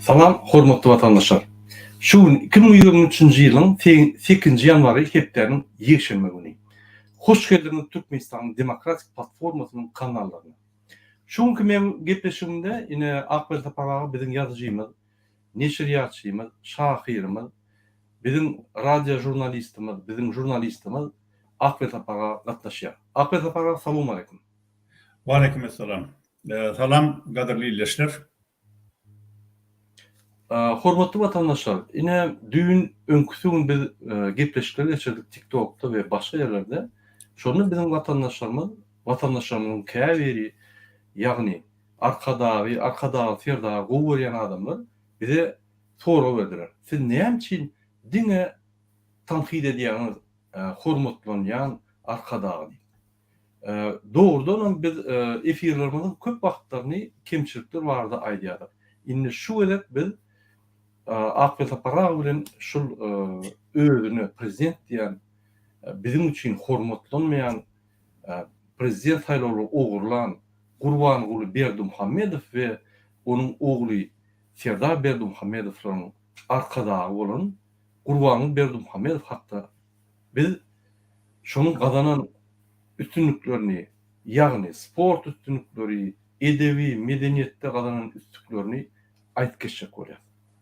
Salam hormatly watandaşlar! Şu gün 2023-nji ýylyň sekizinji ýanwary hepdäniň ýekşenbe güni. Hoş geldiňiz Türkmenistanyň Demokratik platformasynyň kanallaryna. Şu günki meň gepleşigimde ine Akberdi Sapar aga biziň ýazyjymyz, neşirýatçymyz, şahyrymyz, biziň radio žurnalistimiz, biziň žurnalistimiz Akberdi Sapar aga gatnaşýar. Akberdi Sapar aga salowmaleýkim. Waleýkim essalam. Salam gadyrly ildeşler. Hormatly watandaşlar, ine düýn öňküsi gün biz gepleşikler geçirdik TikTokda we başga ýerlerde. Şonda biziň watandaşlarymyz, watandaşlarymyzyň käbiri, ýagny Arkadagy, Arkadagly Serdary gowy görýän adamlar bize sorag berdiler. Siz näme üçin diňe tankyt edýäňiz hormatlanýan Arkadagy diýip. Dogrudanam biz efirlerimiziň köp wagtlaryny kemçilikler barada aýdýardyk. Indi şu gezek biz Akbel Sapar aga bilen şul özüne prezident diýen biziň üçin hormatlanmaýan prezident saýlawlary ogurlan Gurbanguly Berdimuhamedow we onuň ogly Serdar Berdimuhamedowlaryň arkadagy bolan Gurbanguly Berdimuhamedow hakda Biz şonuň gazanan üstünliklerini, ýagny sport üstünlikleri, edebi, medeniýetde gazanan üstüklerini aýdyp geçjek bolýas.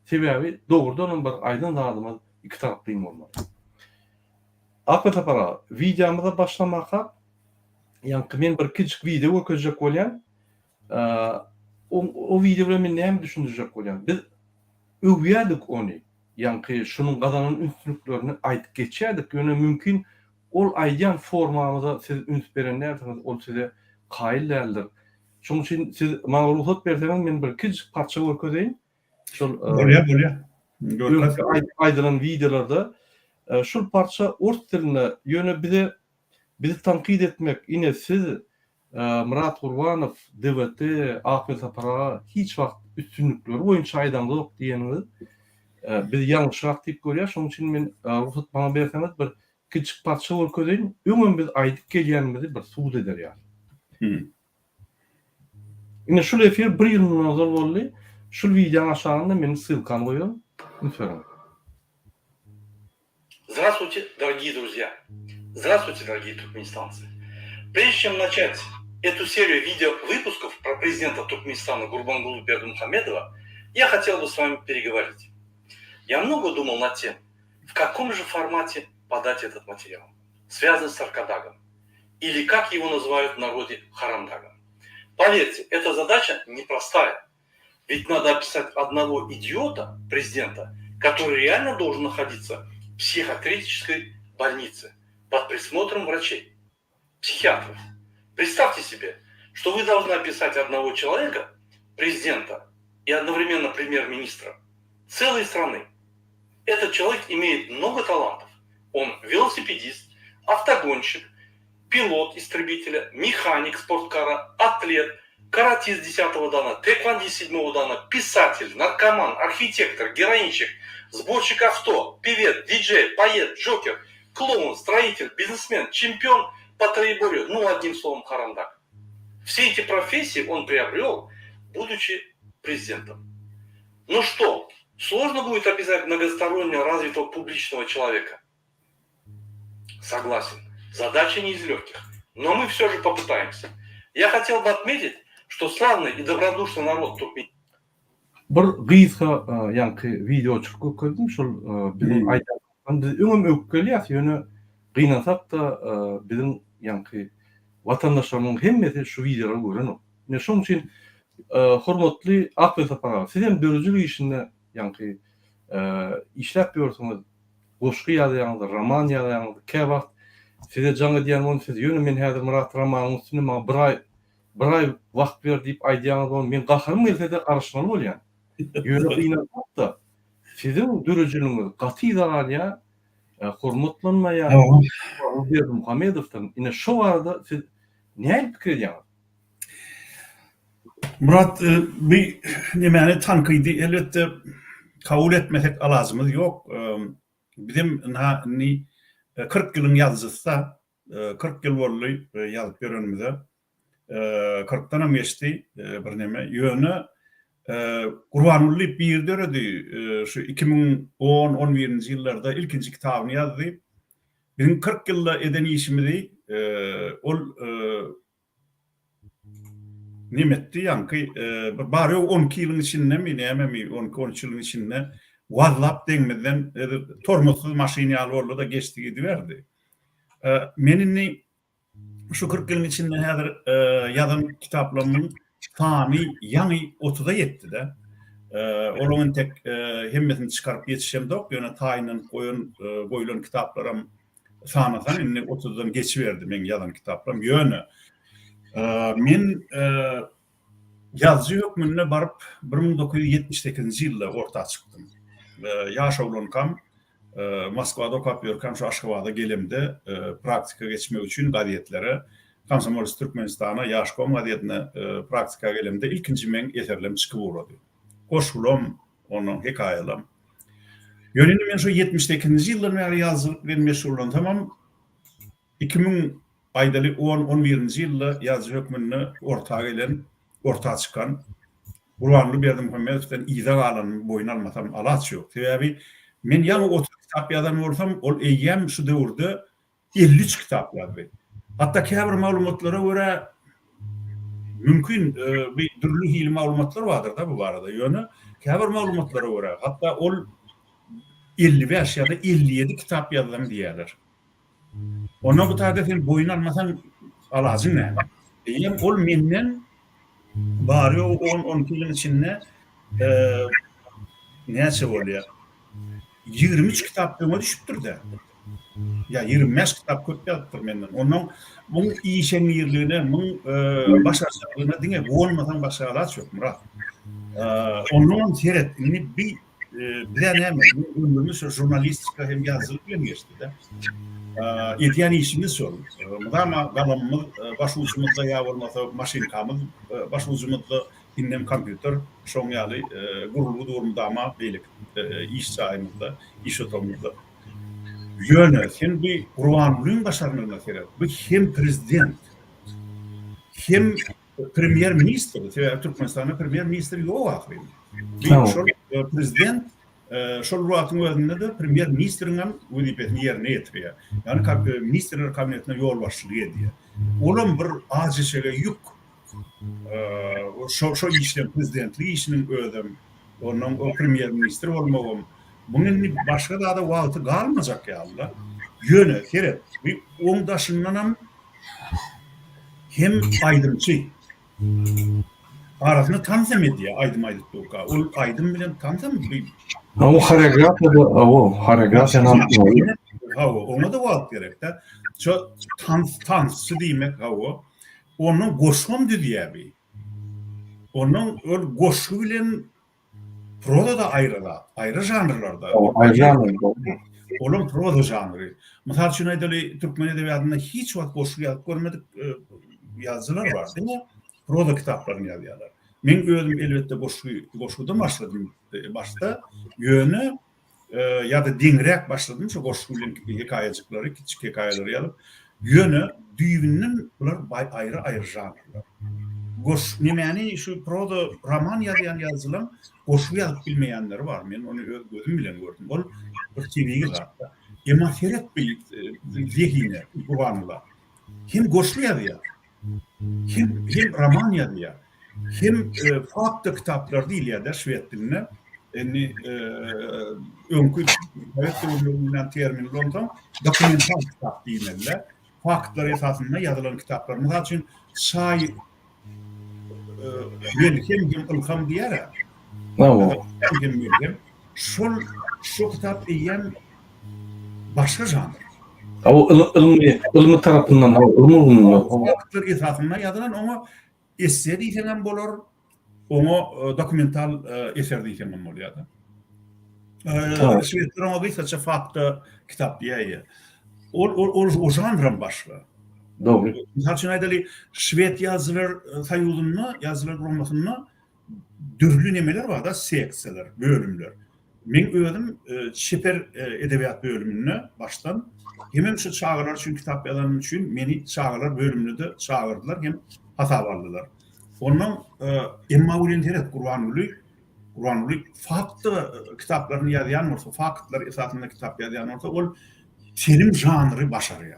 Sebäbi dogrudanam bir aýdan zadymyz ikitaraplaýyn bolmaly. Akbel Sapar aga, wideomyza başlamakak, ýaňky men bir kiçijik wideo görkezjek bolýan. O wideo bilen men näme düşündirjek bolýan? Biz öwýädik ony. Ýaňky şunuň gazanan üstünliklerini aýdyp geçýärdik, ýöne mümkin ol aýdýan formamyza siz üns beren dälsiňiz, ol size kaýyl däldir. Şonuň üçin siz maňa rugsat berseňiz men bir kiçijik parça görkezeýin. Şol Bolýar, bolýar. Görkez. Öňki aýdylan wideolarda şul parça ors dilinde, ýöne bize bizi tankyt etmek, ine siz Myrat Gurbanow, DWT, Akbel Sapar aga hiç wagt üstünlikleri boýunça aýdaňzok diýeniňiz biz ýalňyşrak diýip görýäs. Şonuň üçin men rugsat maňa berseňiz bir kiçijik parça görkezeýin. Öňem biz aýdyp gelýänimizi bir subut eder ýaly. Ine şul efir bir ýyl mundan ozal boldy. Şul wideoň aşagynda men ssylkany goýaryn. Üns beriň. Здравствуйте, дорогие друзья! Здравствуйте, дорогие туркменистанцы! Прежде чем начать эту серию видеовыпусков про президента Туркменистана Гурбангулу Бердымухамедова, я хотел бы с вами переговорить. Я много думал над тем, в каком же формате подать этот материал, связанный с Аркадагом, или как его называют в народе Харамдагом. Поверьте, эта задача непростая, ведь надо описать одного идиота, президента, который реально должен находиться в психиатрической больнице под присмотром врачей, психиатров. Представьте себе, что вы должны описать одного человека, президента и одновременно премьер-министра целой страны. Этот человек имеет много талантов. Он велосипедист, автогонщик, пилот истребителя, механик спорткара, атлет, каратист 10 дана, тэквондист 7 дана, писатель, наркоман, архитектор, героинщик, сборщик авто, певец, диджей, поэт, джокер, клоун, строитель, бизнесмен, чемпион по троеборью, ну, одним словом, харандак. Все эти профессии он приобрел, будучи президентом. Ну что, сложно будет описать многосторонне развитого публичного человека? Согласен, задача не из легких, но мы все же попытаемся. Я хотел бы отметить, что славный и добродушный народ Туркменистана Bir gysga ýaňky wideo çykyp görkezdim şol biziň aýdan biz öňem öwüp gelýäs ýöne gynansak-da biziň ýaňky watandaşlarymyzyň hemmesi şu wideolary görenok. Ine şoň üçin hormatly Akbel Sapar aga siz hem döredijilik işinde ýaňky işläp ýörsüňiz goşgy ýazýaňyz, roman ýazýaňyz, käwagt size jaň edýän bolun siz ýöne men häzir Myrat romanyň üstünde maňa bir aý bir aý wagt ber diýip aýdýaňyz bolun men gaharym gelsede garaşmaly bolýan. Ýöne gynansak-da siziň döredijiligiňiz gaty yza galýar, hormatlanmaýar. Berdimuhamedowdan ine şo barada siz nähili pikir edýäňiz? Myrat bu nemäni tankydy elbetde kabul etmesek alajymyz ýok. Bizem ynha indi 40 ýylyň ýazyjysy-da, 40 ýyl boldy ýazyp ýörenimize. Kyrkdanam geçdi birneme. Ýöne. Gurbanguly diýip biri döredi, şu 2010, on birinji ýyllarda ilkinji kitabyny ýazdy. Biziň 40 ýylda eden işimizi ol neme etdi, ýaňky bir bary-ýogy 12 ýylyň içindemi, nämemi, on iki, on üç ýylyň içinde wazlap deňimizden tormozsyz maşyn ýaly boldy-da geçdi gidiberdi. Men indi Şu 40 ýylyň içinde häzir ýazan kitaplarymyň sany ýaňy otuza ýetdi-de. Olaryň entek hemmesini çykaryp ýetişemzok, ýöne taýynlanyp goýan, goýlan kitaplaram sanasaň indi otuzdan geçiberdi meň ýazan kitaplarym. Ýöne men ýazyjy hökmünde baryp 1978-nji ýylda orta çykdym. Ýaş oglankam Moskwada okap ýörkäm şu Aşgabada gelemde praktika geçmek üçin gazetlere, Komsomolec Türkmenistana, Ýaşkom gazetine praktika gelemde ilkinji meň eserlerim çykyp ugrady. Goşgulam, onnoň hekaýalam. Ýöne indi men şu 78-nji ýyldan bäri ýazyjylyk bilen meşgullansamam, 2000, aýdaly, on, on birinji ýylda ýazyjy hökmünde orta gelen, orta çykan Gurbanguly Berdimuhamedowdan yza galanymy boýun almasam alaç ýok. Sebäbi men ýaňy 30 kitap ýazan bolsam, ol eýýäm şu döwürde 53 kitap ýazdy. Hatda käbir maglumatlara görä, mümkin, bir dürli hili maglumatlar bardyr-da bu barada, ýöne käbir maglumatlara görä, hatda ol 55 ýa-da 57 kitap ýazdam diýýärler. Onda bu taýda sen boýun almasaň alajyň näme? Eýýäm ol menden bary-ýogy on-on iki ýylyň içinde näçe bolýar? 23 kitap öňe düşüpdir-dä. Ýa 25 kitap köp ýazypdyr menden. Onnoň muň işeňňirligine, muň başarjaňlygyna diňe guwanmasaň başga alaç ýok, Myrat. Onnoňam seret, indi bi Bize näme, ömrümiz şu žurnalistika hem ýazyjylyk bilen geçdi-de. Edýän işimiz şol. Mydama galamymyz baş ujumyzda ýa bolmasa maşynkamyz baş ujumyzda, indem kompýuter şoň ýaly gurulgy dur mydama beýleki iş jaýymyzda, iş otagymyzda. Ýöne sen bu Gurbangulyň başarnygyna seret. Bu hem prezident, hem Premýer ministr, sebäbi Türkmenistanda premýer ministr ýok ahyryn. Şol prezident şol bir wagtyň özünde-de premýer ministriň hem wezipesini ýerine ýetirýär. Ýagny ministrler kabinetine ýolbaşçylyk edýär. Olam bir az eşege ýük. Şo şo işleň prezidentlik işiniň özem, ondan o premýer ministr bolmagam, muň indi başga zada wagty galmajak ýaly-da. Ýöne seret, bu oň daşyndanam Hem aýdymçy. Arasynda tansam edýär aýdym aýdyp durka. Ol aýdym bilen tansam bir Hawa, horeografiýada, hawa, horeografiýany Hawa, oňa-da wagt gerek-dä. Şo tans, tansçy diýmek, hawa. Ondan goşgam düzýär bi. Ondan ol goşgy bilen Proza-da aýry zat, aýry žanrlarda. Aýry žanrlarda. Olam proza žanry. Mysal üçin aýdaly, türkmen edebiýatynda hiç wagt goşgy ýazyp görmedik ýazyjylar bar. Diňe proza kitaplaryny ýazýarlar. Men özüm elbetde goşgy, goşgudan başladym başda. Ýöne ýa-da deňräk başladym şu goşgy bilen hekaýajyklary, kiçijik hekaýalary ýazyp. Ýöne düýbünden bular aýry-aýry žanrlar. Goş nemäni şu proza roman ýazýan ýazyjylaň goşgy ýazyp bilmeýänleri bar. Men ony öz gözüm bilen gördüm. Ol bir tebigy zat-da. Emma seret bir zehine Gurbangulla. Hem goşgy ýazýar. Hem hem roman ýazýar. Hem fakta kitaplar diýilýär-de şwed dilinde. Indi öňki sowet döwründe ulanylýan termin ulansaň, dokumental kitap diýmeli-de. Faktlar esasynda ýazylan kitaplar. Mysal üçin, Çaý melhem hem ylham diýýär-ä. Hawa. Hem melhem. Şol şo kitap eýýäm başga žanr. Hawa, ylmy ylmy tarapyndan, hawa, ylmy ugrunda. Faktlar esasynda ýazylan, oňa esse diýseňem bolar, oňa dokumental eser diýseňem bolýar-da. Şwedler oňa gysgaça fakta kitap diýýär. Ol ol ol o žanram başga. Dogry. Mysal üçin aýdaly, Şwed ýazyjylar soýuzynda, ýazyjylar guramasynda dürli nemeler bar-da, seksiýalar, bölümler. Meň özüm çeper edebiýat bölüminde başdan, hemem şu çagalar üçin kitap ýazanym üçin meni çagalar bölümine-de çagyrdylar hem hasaba aldylar. Ondan emma welin seret Gurbanguly Gurbanguly faktda kitaplaryny ýazýan bolsa, faktlar esasynda kitap ýazýan bolsa, ol telim žanry başarýar.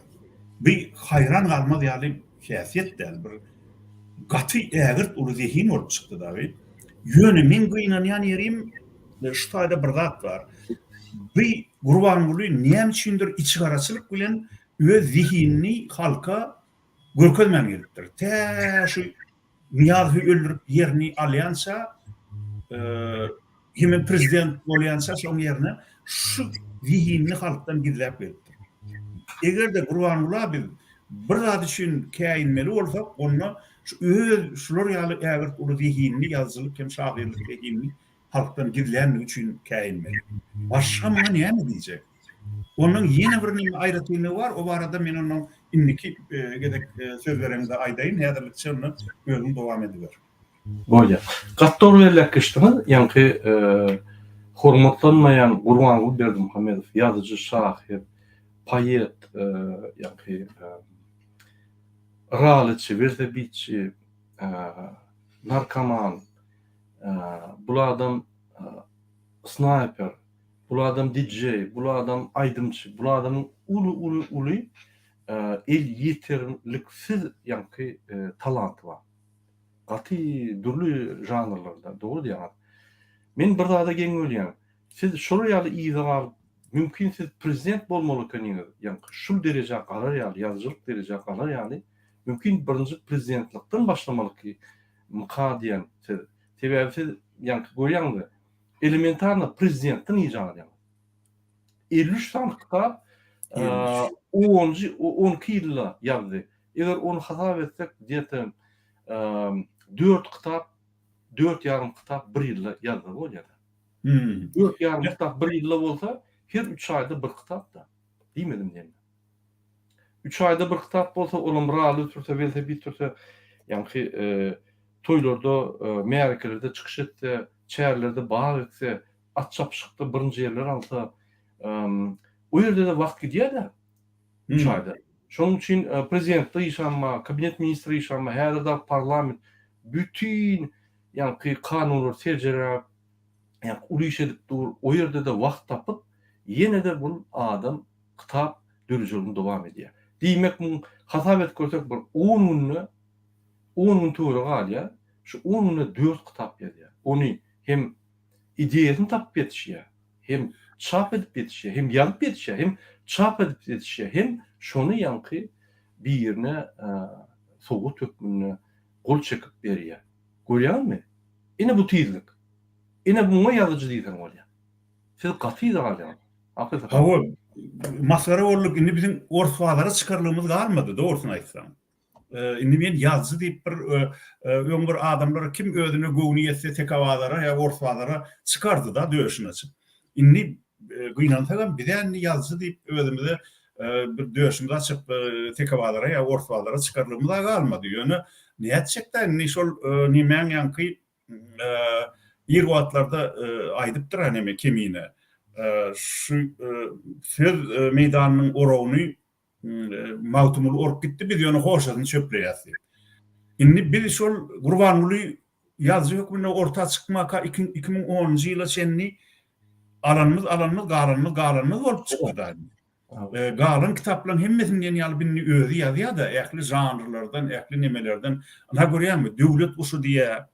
Bi haýran galmaz ýaly häsiýet däl, bir gaty ägirt uly zehin bolup çykdy dagy. Ýöne meň gynanýan ýerim şu taýda bir zat bar. Bi Gurbanguly näme üçindir içigaraçylyk bilen öz zehinini halka görkezmän gelipdir. Tä şu Nyýazowy öldürip ýerini alýança hemem prezident bolýança şoň ýerine şu zehinini halkdan gizläp gelipdir. Eger-de Gurbangula biz bir zat üçin käýinmeli bolsak, onda şu öz şular ýaly ägirt uly zehinini, ýazyjylyk hem şahyrlyk zehinini halkdan gizlänligi üçin käýinmeli. Başga muňa näme diýjek? Onuň ýene bir neme aýratynlygy bar, o barada men ondan indiki gezek söz bereňde aýdaýyn, häzirlikçe onda özüň dowam ediber. Bolýar. Gaty dogry belläp geçdiňiz. Ýaňky hormatlanmaýan Gurbanguly Berdimuhamedow ýazyjy, şahyr, poet, ýaňky ralyçy, welosipedçi, narkoman, Bul adam snaýper, bul adam DJ, bul adam aýdymçy, bul adamyň uly uly uly el ýeterliksiz ýaňky talanty bar. Gaty dürli žanrlarda, dogry diýýäňiz. Men bir zada geň bolýan. Siz şolar ýaly yza galyp, mümkin siz prezident bolmaly ekeniňiz, ýaňky şul derejä galar ýaly, ýazyjylyk derejä galar ýaly, mümkin birinji prezidentlikden başlamalyky Mka diýen siz. Sebäbi siz ýaňky görýäňizmi, elementarno prezidentden ijaz alýaňyz. 53 sany kitap onunjy, 12 ýylda ýazdy. Eger ony hasap etsek, gde-to dört kitap, dört ýarym kitap bir ýylda ýazsa bolýar-da. Dört ýarym kitap bir ýylda bolsa, her üç aýda bir kitap-da. Diýmedim diýende. Üç aýda bir kitap bolsa, olam rally sürse, welosiped sürse, ýaňky toýlarda, märekelerde çykyş etse, çärelerde bag ekse, at çapyşykda birinji ýerler alsa, o ýerde-de wagt gidýär-dä, üç aýda. Şonuň üçin prezidentlik işem bar, kabinet ministri işem bar, häzir dagy parlament bütin ýaňky kanunlary seljerip, ýaňky uly iş edip dur, o ýerde-de wagt tapyp, ýene-de bul adam kitap döredijiligini dowam edýär. Diýmek muň hasap edip görsek bir on günde on gün töweregi galýar. Şu on günde dört kitap ýazýar. Ony hem ideýasyny tapyp ýetişýär, hem çap edip ýetişýär, hem ýazyp ýetişýär, hem çap edip ýetişýär, hem şony ýaňky birine sowgat hökmünde gol çekip berýär. Görýäňizmi? Ine bu tizlik. Ine muňa ýazyjy diýseň bolýar. Siz gaty yza galýaňyz. Hawa, masgara bolduk, indi biziň ors bazara çykarlygymyz galmady, dogrusyny aýtsaň. Indi men ýazyjy diýip bir öň bir adamlar kim özüne göwni ýetse teke bazara ýa ors bazara çykardy-da döşüni açyp. Indi gynansagam biz-ä indi ýazyjy diýip özümize bir döşümizi açyp teke bazara ýa ors bazara çykarlygymyz-a galmady. Ýöne nätjek-dä indi şol nemäň ýaňky Ir wagtlarda aýdypdyr-a neme Kemine, şu söz meýdanynyň oragyny Magtymguly orup gitdi, biz ýöne hoşasyny çöpleýäs diýip. Indi biz şol Gurbanguly ýazyjy hökmünde orta çykmaka 2010-njy ýyla çenli alanymyz alanymyz, galanymyz galanymyz bolup çykdy-da. Galan kitaplaryň hemmesini diýen ýaly bindi özi ýazýar-da, ähli žanrlardan, ähli nemelerden. Ynha görýäňmi, Döwlet guşy diýýär,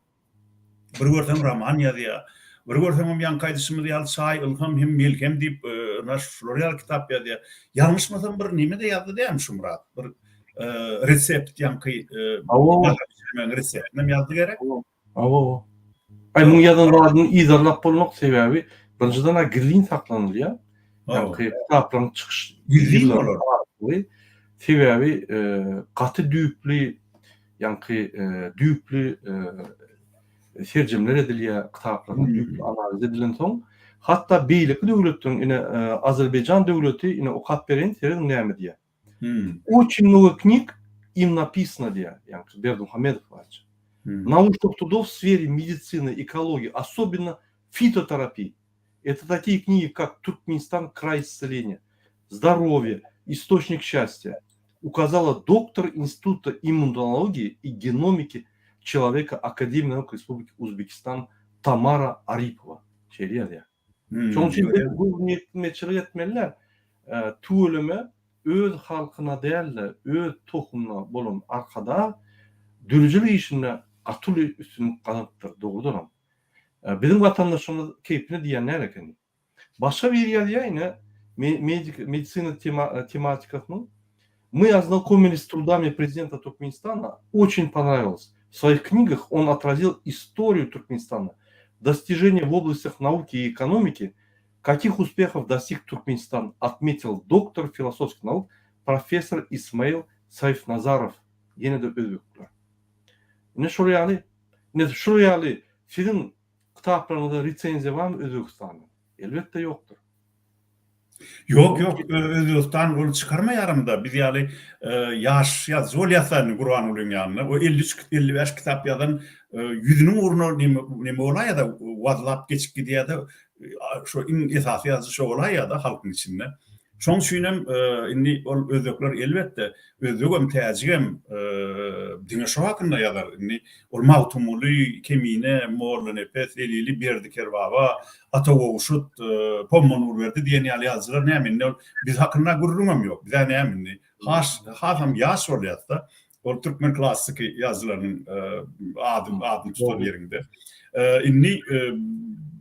bir görseň roman ýazýar, bir görseňem ýaňky aýdyşymyz ýaly Çaý, ylham hem melhem diýip, ynha şular ýaly kitap ýazýar. Ýalňyşmasam bir neme-de ýazdy dämi Şumyrat? Bir resept ýaňky nahar bişirmegiň reseptinem ýazdy gerek? Hawa. Aý muň ýazan zadyny yzarlap bolmak sebäbi birinjiden-ä gizlin saklanylýar. Ýaňky kitaplaryň çykyş Gizlin bolar. Sebäbi gaty düýpli ýaňky düýpli serjemler edilýär kitaplarda düýpli analiz edilensoň hatda beýleki döwletleriň ine Azerbaýjan döwleti ine okap bereýin serediň näme diýýär. Oçin mnogo knig im napisano diýýär, ýagny Berdimuhamedow barça. Nauşnyh trudov w sfere medisiny, ekologiýi, osobenno fitoterapiýi. Eto takiýe knigi kak Türkmenistan kraý isceleniýa, Zdorowýe, istoçnik şastýa, ukazala doktor Instituta immunologiýi i genomiki. Человека Akademiýa nauk Respubliki Uzbekistan Tamara Aripowa şeýle ýazýar. Şonuň üçin biz göwnüýetmeçilik etmeli däl. Tüweleme öz halkyna däl-de, öz tohumyna bolan Arkadag döredijilik işinde gaty uly üstünlik gazanypdyr, dogrudanam. Biziň watandaşymyz keýpine diýýän däl ekeni. Başga biri ýazýar ine, medik, medisina tema, tematikasynyň Мы ознакомились с трудами президента Туркменистана, очень понравилось. В своих книгах он отразил историю Туркменистана, достижения в областях науки и экономики, каких успехов достиг Туркменистан, отметил доктор философских наук, профессор Исмаил Сайфназаров. Ýene-de özbekler. Ine şol ýaly, ine şol ýaly siziň Kitaplaryňyza resenziýa barmy Özbegistanda? Elbetde ýokdur. Ýok ýok Özbegistan ony çykarmaýaramda biz ýaly ýaş ýazyjy bolýasda indi Gurbangulyň ýanynda o 53 55 kitap ýazan ýüzüniň ugruna neme neme bolaýada wazlap geçip gidýäde şo iň esasy ýazyjy şo bolaýada halkyň içinde. Şoň üçinem indi ol özbekler elbetde, özbegem, täjigem diňe şo hakynda ýazar. Indi ol Magtymguly, Kemine, Mollanepes, Zelili, Berdi Kerbaba, Ata Gowşut, Pomma Nurberdi diýen ýaly ýazyjylar näme indi ol biz hakynda gürrüňem ýok. Bizä näme indi? Has hasam ýaş bolýas-da. Ol türkmen klassyky ýazyjylarynyň ady adyny tutan ýeriňde. Indi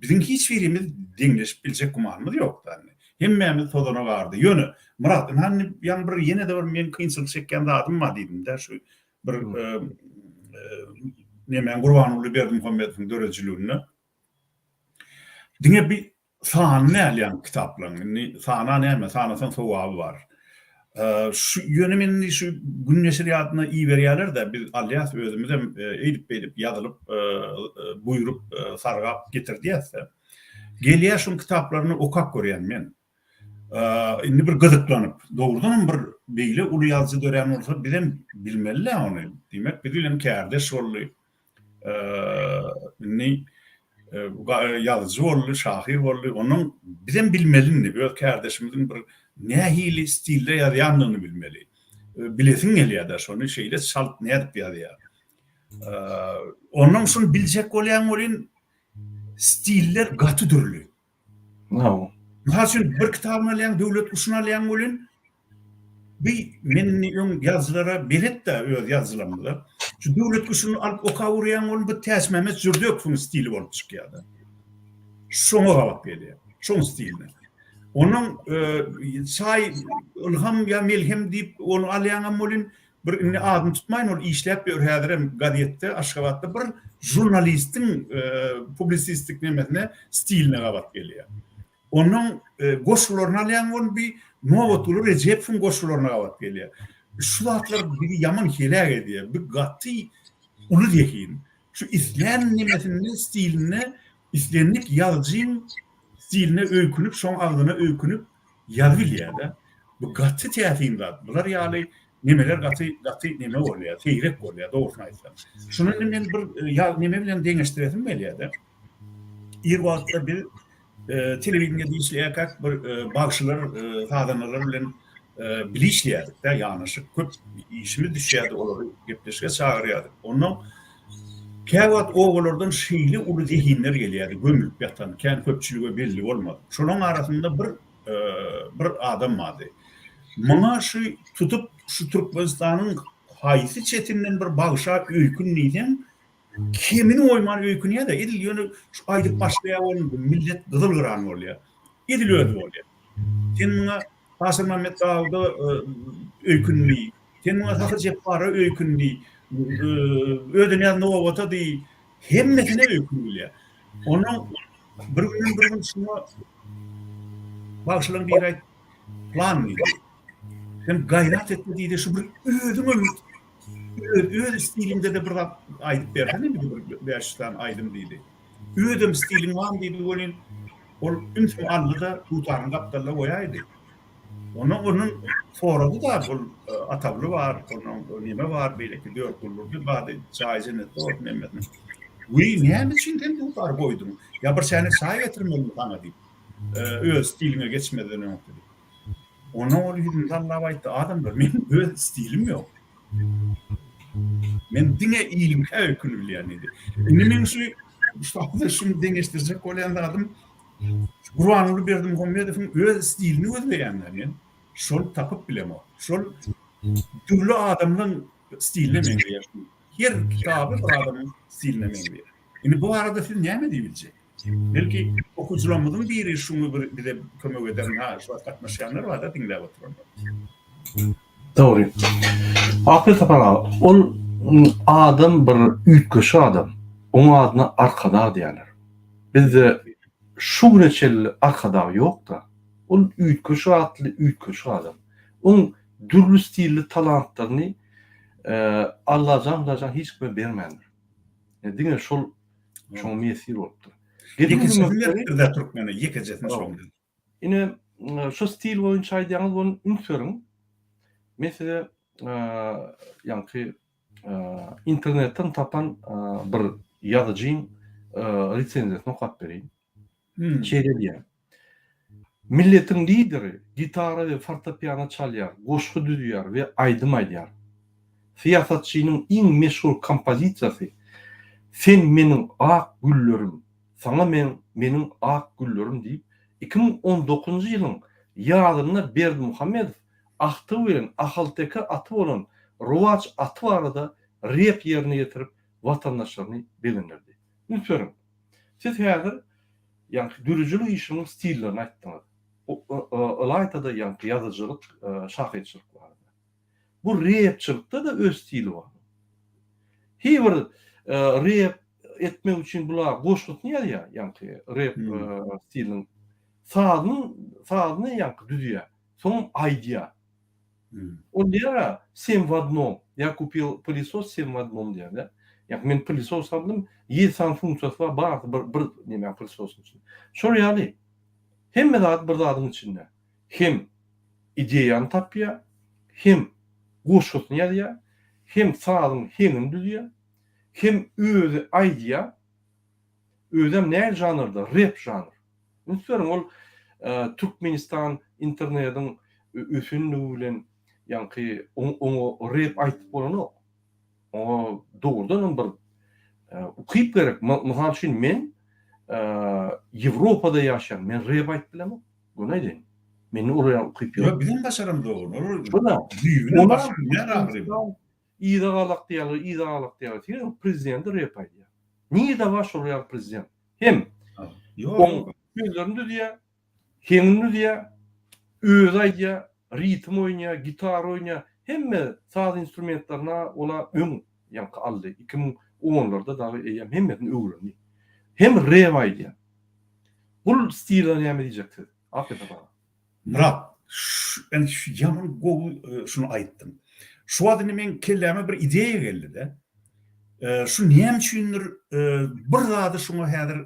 biziň hiç birimiz deňleşip biljek gümanymyz ýok-da indi. Hemmämiz tozana gardy. Ýöne, Myrat, ynha indi ýaňy bir ýene-de bir meň kynçylyk çekýän zadym bar diýdim-dä, şu bir nemäň Gurbanguly Berdimuhamedowyň döredijiliginde. Diňe bir sany däl ýaňky kitaplaryň. Indi sana näme, sanasaň sogaby bar. Şu ýöne men indi şu Gün neşirýatyna iberýärler-de, biz alýas özümizem eýdip-beýdip ýazylyp, buýrup, sargap getirdýäs-de. Gelýär şuň kitaplaryny okap görýän men. Indi bir gyzyklanyp, dogrudanam bir beýle uly ýazyjy dörän bolsa bizem bilmeli-dä ony. Diýmek, biz bilen kärdeş boldy. Indi ýazyjy boldy, şahyr boldy. Onuň bizem bilmeli indi öz kärdeşimiziň bir nähili stilde ýazýandygyny bilmeli. Bilesiň gelýär-dä şony şeýle çalt nädip ýazýar. Ondan şuny biljek bolýaň welin Stiller gaty dürli. Hawa. Mysal üçin bir kitabyny alýaň, Döwlet guşuny alýaň welin, bi men indi öň ýazyjylara belet-dä öz ýazyjylarymyza. Şu Döwlet guşuny alyp okap urýaň welin bu Täçmämmet Jürdekowyň stili bolup çykýar-da. Şoňa gabat gelýär. Şoň stiline. Onuň çaý, ylham ýa melhem diýip ony alýaňam welin, Bir indi adyny tutmaýyn ol işläp ýör häzirem gazetde Aşgabatda bir žurnalistiň publisistik nemesine stiline gabat gelýär. Onuň goşgularyny alýaň ol bir Nobatguly Rejepowyň goşgularyna gabat gelýär. Şu zatlar bizi ýaman heläk edýär. Bu gaty uly zehin. Şu islän nemesinde stilinde islendik ýazyjyň stiline öýkünip şoň agzyna öýkünip ýazybilýär-de. Bu gaty täsin zat. Bular ýaly nemeler gaty gaty neme bolýar, seýrek bolýar, dogrusyny aýtsam. Şuny indi men bir ýa neme bilen deňeşdiresim gelýär-de. Ir wagtda biz telewideniýede işleýärkäk bir bagşylar, sazandalar bilen bile işleýärdik-de, ýanaşyk köp işimiz düşýärdi, olary gepleşige çagyrýardyk. Onnoň käwagt obalardan şeýle uly zehinler gelýärdi, gömülip ýatan, kän köpçülige belli bolmadyk. Şolaryň arasynda bir bir adam bardy. Muňa şu tutup şu Türkmenistanyň haýsy çetinden bir bagşa öýkün diýseň, kemini goýman öýkünýär-de, edil ýöne şu aýdyp başlaýar welin millet gyzyl-gyran bolýar. Edil özi bolýar. Sen muňa Aşyrmämmet Dawuda öýkün diý, sen muňa Sahy Jepbara öýkün diý, Ödenyýaz Nobata diý, hemmesine öýkün bilýär. Onuň bir günden bir gün şuňa bagşylaryň biri aýtdy, Plan diýdi. Sen gaýrat et-de diýdi, şu bir özüňem öz, öz stiliňde-de bir zat aýdyp bersene bize bir 500 sany aýdym diýdi. Özem stiliň barmy diýdi welin, ol ünsüni aldy-da, dutaryny gapdalda goýaýdy. Ondan ondan sorady-da, ol Atably bar, ondan neme bar, beýleki Dörtguldurdy bardy, jaýy jennetde bolsun hemmesiniň. Wiý, näme üçin sen dutary goýduň? Ýa bir çäýnek çaý getirmelimi saňa diýip, öz stiliňe geçmezden öň diýip. Ondan ol ýüzüni sallap aýtdy, adamlar, meniň öz stilim ýok. Men diňe iliňkä öýkünip bilýän diýdi. Indi meň şu şu şuny deňeşdirjek bolýan zadym Gurbanguly Berdimuhamedowyň öz stilini gözleýän-dä men. Şol tapyp bilemok. Şol dürli adamlaň stiline meňzeýär. Her kitaby bir adamyň stiline meňzeýär. Indi bu barada siz näme diýip biljek? Belki okyjylarymyzyň biri şuňa bir bize kömek eder, ha şu wagt gatnaşýanlar barda diňläp oturanlar. Dogry. Akyl Sapar aga, ol adam bir üýtgeşik adam. Oň adyna Arkadag diýýärler. Bizde şu güne çenli Arkadag ýok-da. Ol üýtgeşik atly üýtgeşik adam. Oň dürli stilli talantlaryny Allajan Hudaýjan hiç kime bermändir. Diňe şol şoňa miýesser bolupdyr. Ýekejesini beripdir-dä türkmene, ýekejesini şoň. Ine, şu stil boýunça aýdýaňyz, ony üns beriň. Men size ýaňky internetden tapan bir ýazyjyň resenziýasyny okap bereýin. Şeýle diýýär. Milletiň lideri gitara we fortepiano çalýar, goşgy düzýär we aýdym aýdýar. Syýasatçynyň iň meşhur kompozisiýasy Sen meniň ak güllerim, saňa men meniň ak güllerim diýip, 2019-njy ýylyň ýazynda Berdimuhamedow agtygy bilen ahalteke aty bolan Rowaç aty barada rep ýerine ýetirip, watandaşlaryny begendirdi. Üns beriň, siz häzir ýaňky döredijilik işiniň stillerini aýtdyňyz. Ylaýta-da ýaňky ýazyjylyk, şahyrçylyk barada. Bu repçilikde-de öz stili bar. Hiý bir rep etmek üçin bular goşgusyny ýazýar, ýaňky rep stiliniň sazyny, sazyny ýaňky düzýär, soňam aýdýar. Ol diýýär-ä, sem w odnom, ýa kupil pylesos sem w odnom diýýär-de. Ýagny men pylesos aldym, ýedi sany funksiýasy bar, barysy bir bir nemäň pylesosyň içinde. Şol ýaly, hemme zat bir zadyň içinde. Hem ideýany tapýar, hem goşgusyny ýazýar, hem sazyň heňini düzýär, hem özi aýdýar. Özem nähili žanrda? Rep žanr. Üns beriň, ol Türkmenistan internediň ösenligi bilen ýaňky oňa rep aýtyp bolanok. Oňa dogrudanam bir ukyp gerek. Mysal üçin men Ýewropada ýaşaýan, men rep aýtyp bilemok. Göni aýdaýyn. Mende ol ýaly ukyp ýok. Ýok, bizem başaramzok ony. Ol düýbünden başarylmaýar ahyry. Yza galak diýýärler, yza galak diýýärler. Siziň prezidenti rep aýdýar. Nirde bar şol ýaly prezident? Hem oň sözlerini düzýär, heňini düzýär, özi aýdýar, ritm oýnaýar, gitara oýnaýar. Hemme saz instrumentlerini ola öň ýaňky aldy. 2010-larda dagy eýýäm hemmesini öwrendi. Hem rep aýdýar. Bul stile näme diýjek siz? Aferin saňa. Myrat, şu şu ýaman gowy şuny aýtdyň. Şu wagt indi meň kelläme bir ideýa geldi-de. Şu näme üçindir bir zady şuňa häzir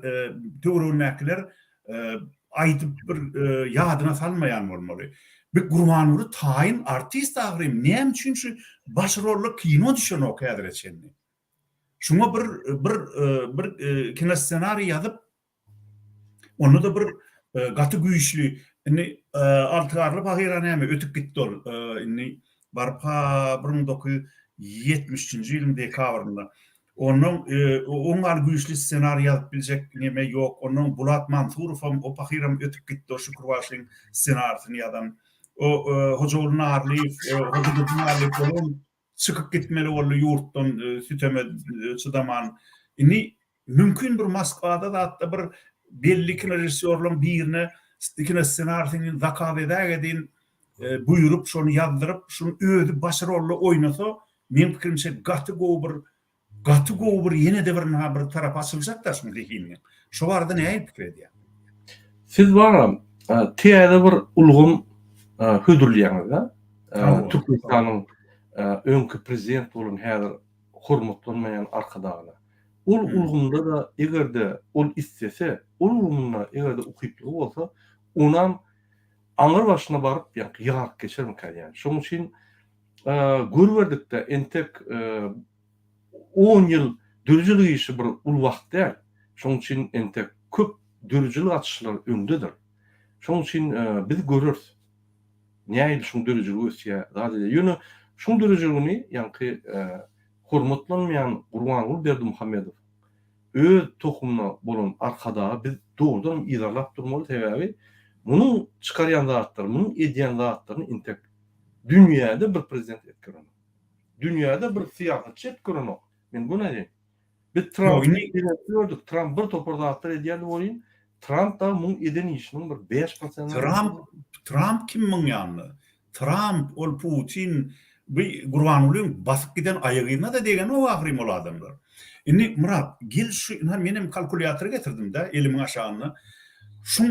töweregindäkiler aýdyp bir ýadyna salmaýan bolmaly. Bir Gurbanguly taýyn artist ahyryn, näme üçin şu baş rolda kino düşenok häzire çenli? Şuňa bir bir bir kinossenariý ýazyp Onda-da bir gaty güýçli, indi Altygarly pahyra näme ötüp gitdi ol. Indi baryp-ha 1973-nji ýylyň dekabrynda. Ondan oň ýaly güýçli ssenariý ýazyp biljek neme ýok. Ondan Bulat Mansurowam, o pahyram ötüp gitdi, o Şükür bagşyň ssenarisini ýazan. O Hojaguly Narlyýew, Hojadurdy Narlyýew olam çykyp gitmeli boldy ýurtdan süteme çydaman. Indi mümkin bir Moskwada zatda bir belli kinorežissýorlaryň birine kinossenarisini zakaz edägedin buýrup şony ýazdyryp şuny özi baş rolda oýnasa meň pikirimçe gaty gowy bir Gaty gowy bir ýene-de bir ynha bir tarapy açyljak-da şuň zehininiň. Şo barada nähili pikir edýäň? Siz baram täze bir ulgam hödürleýäňiz-dä. Türkmenistanyň öňki prezident bolan häzir hormatlanmaýan Arkadagyna. Ol ulgamda-da eger-de ol islese, ol ulgamynda eger-de ukyplygy bolsa, onam aňyr başyna baryp ýaňky ýaryp geçermikä diýýän. Şonuň üçin Görüberdikde entek on ýyl döredijilik işi bir uly wagt däl. Şonuň üçin entek köp döredijilik açyşlar öňdedir. Şonuň üçin biz göreris. Nähili şuň döredijiligi ösýär, zat edýär. Ýöne şuň döredijiligini ýaňky. hormatlanmaýan Gurbanguly Berdimuhamedow öz tohumyna bolan Arkadagy biz dogrudanam yzarlap durmaly sebäbi munuň çykarýan zatlary munuň edýän zatlaryny intek dünýäde bir prezident edip görenok. Dünýäde bir syýasatçy edip görenok. Men göni aýdaýyn. Biz Trampy gördük. Tramp bir topar zatlar edýärdi welin, Tramp dagy muň eden işiniň bir 5 prosentini Tramp Tramp kim muň ýanynda? Tramp ol Putin bu Gurbangulyň basyp giden aýagyna-da degenok ahyryn ol adamlar. Indi Myrat gel şu ynha menem kalkulýator getirdim-dä elimiň aşagynda. Şuň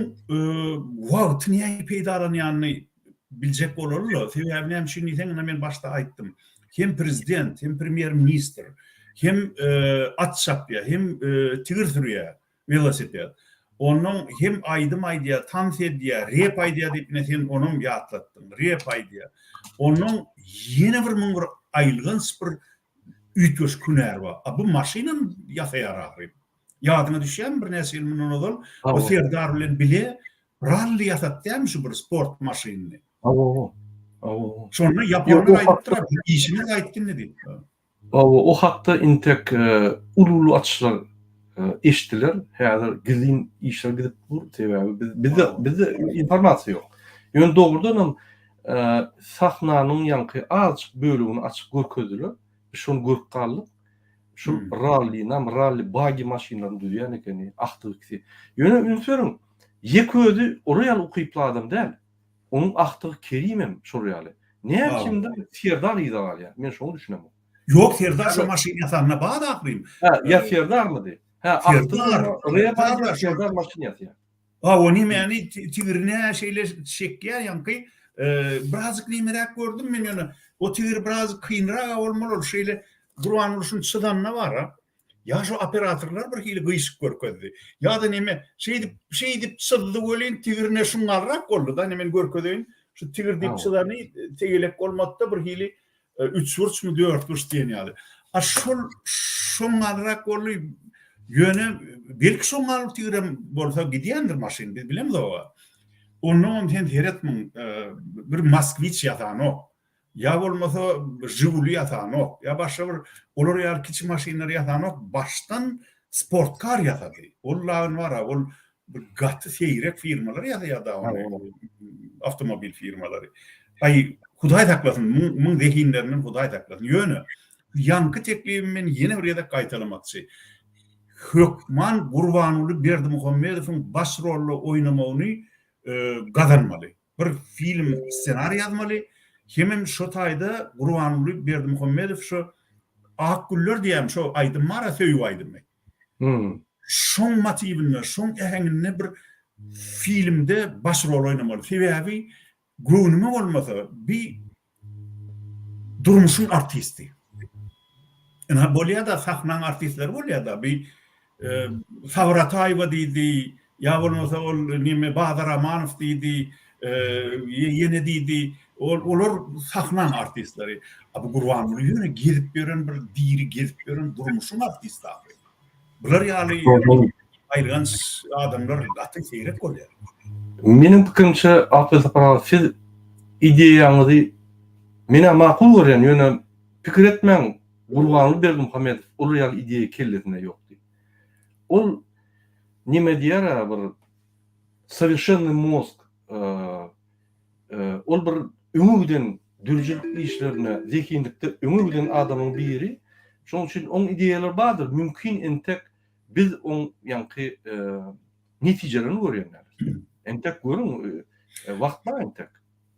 wagty nähili peýdalanýanyny biljek bolaly-la. Sebäbi näme üçin diýseň ynha men başda aýtdym. Hem prezident, hem premýer-ministr, hem at çapýar, hem tigir sürýär. Welosiped. Onnoň hem aýdym aýdýar, tans edýär, rep aýdýar diýip ine sen onam ýatlatdyň. Rep aýdýar. Onnoň ýene bir muň bir aýylganç bir üýtgeşik hünäri bar. A bu maşynam ýasaýar ahyryn. Ýadyňa düşýärmi birnäçe ýyl mundan ozal o Serdar bilen bile ralli ýasatýarmy şu bir sport maşynyny. Hawa, hawa. Şonda ýaponlar aýdypdyr, işiňiz gaýtgyndy diýip. Hawa, o hakda intek uly-uly açyşlar eşdiler. Häzir gizlin işler gidip dur, sebäbi biz bizde bizde informasiýa ýok. Ýöne dogrudanam sahnanyň ýaňky azajyk bölegini açyp görkezdiler. Biz şony görüp galdyk. Şul rallinam, ralli bagi maşynlaryny düzýän ekeni, agtyk ikisi. Ýöne üns beriň, ýeke özi olar ýaly ukyply adam däl. Onuň agtygy Kerimem şol ýaly. Näme üçindir Serdar yza galýar. Men şoňa düşünemok. Ýok Serdar şo maşyn ýasanda bar ahyryn. Hä, ýa Serdarmydy? Hä, agtygy Serdar maşyn ýasýar. Ha, o nemäni tigirine şeýle çekýär ýaňky birazjyk nemeräk gördüm men ýöne o tigir biraz kynrak bolmaly ol şeýle Gurbanguly şuny çyzanda bar-a. Ýa şu operatorlar bir hili gyşyk görkezdi. Ýa-da neme, şeýdip, şeýdip çyzdy welin tigrine şuňňalrak boldy-da, ine men görkezeýin. Şu tigir diýip çyzany tegelek bolmady-da bir hili üçburçmy, dörtburç diýen ýaly. A şol şoňňalrak boldy. Ýöne belki şoňňal tigrem bolsa gidýändir maşyn, biz bilemzok-a. Onnoňam sen seret muň, bir Moskwiç ýasanok. Ýa bolmasa Žiguli ýasanok, ýa başga bir olar ýaly kiçi maşynlary ýasanok, başdan sportkar ýasady. Ol lagyn bar-a, ol bir gaty seýrek firmalar ýasaýar-da ony, awtomobil firmalary. Aý, Hudaý saklasyn, muň muň zehinlerinden Hudaý saklasyn. Ýöne, ýaňky teklibimi men ýene bir gezek gaýtalamakçy. Hökman Gurbanguly Berdimuhamedowyň baş rolda oýnamagyny gazanmaly. Bir film ssenariý ýazmaly, hemem şo taýda Gurbanguly Berdimuhamedow şo Ak güller diýýän şo aýdym bar-a söýgi aýdymy. Şoň motiwinde, şoň äheňinde bir filmde baş rol oýnamaly. Sebäbi göwnüme bolmasa bi Durmuşyň artisti. Ynha bolýa-da sahnaň artistleri bolýa-da bi Sabyr Ataýewa diýdi, ýa bolmasa ol neme Bazar Amanow diýdi, ýene diýdi. Ol olar sahnaň artistleri. A bu Gurbanguly ýöne gezip ýören bir diri gezip ýören durmuşyň artisti ahyryn. Bular ýaly aýylganç adamlar gaty seýrek bolýar. Meniň pikirimçe Akbel Sapar aga siz ideýaňyzy menä makul görýän ýöne pikir etmäň Gurbanguly Berdimuhamedow olar ýaly ideýa kellesinde ýok diýip. Ol neme diýer-ä bir sowerşennyý mozg Ol bir öňe giden döredijilik işlerinde, zehinlikde öňe giden adamyň biri. Şonuň üçin oň ideýalary bardyr. Mümkin entek biz oň ýaňky netijelerini görýän dälis. Entek görüň, wagt bar entek.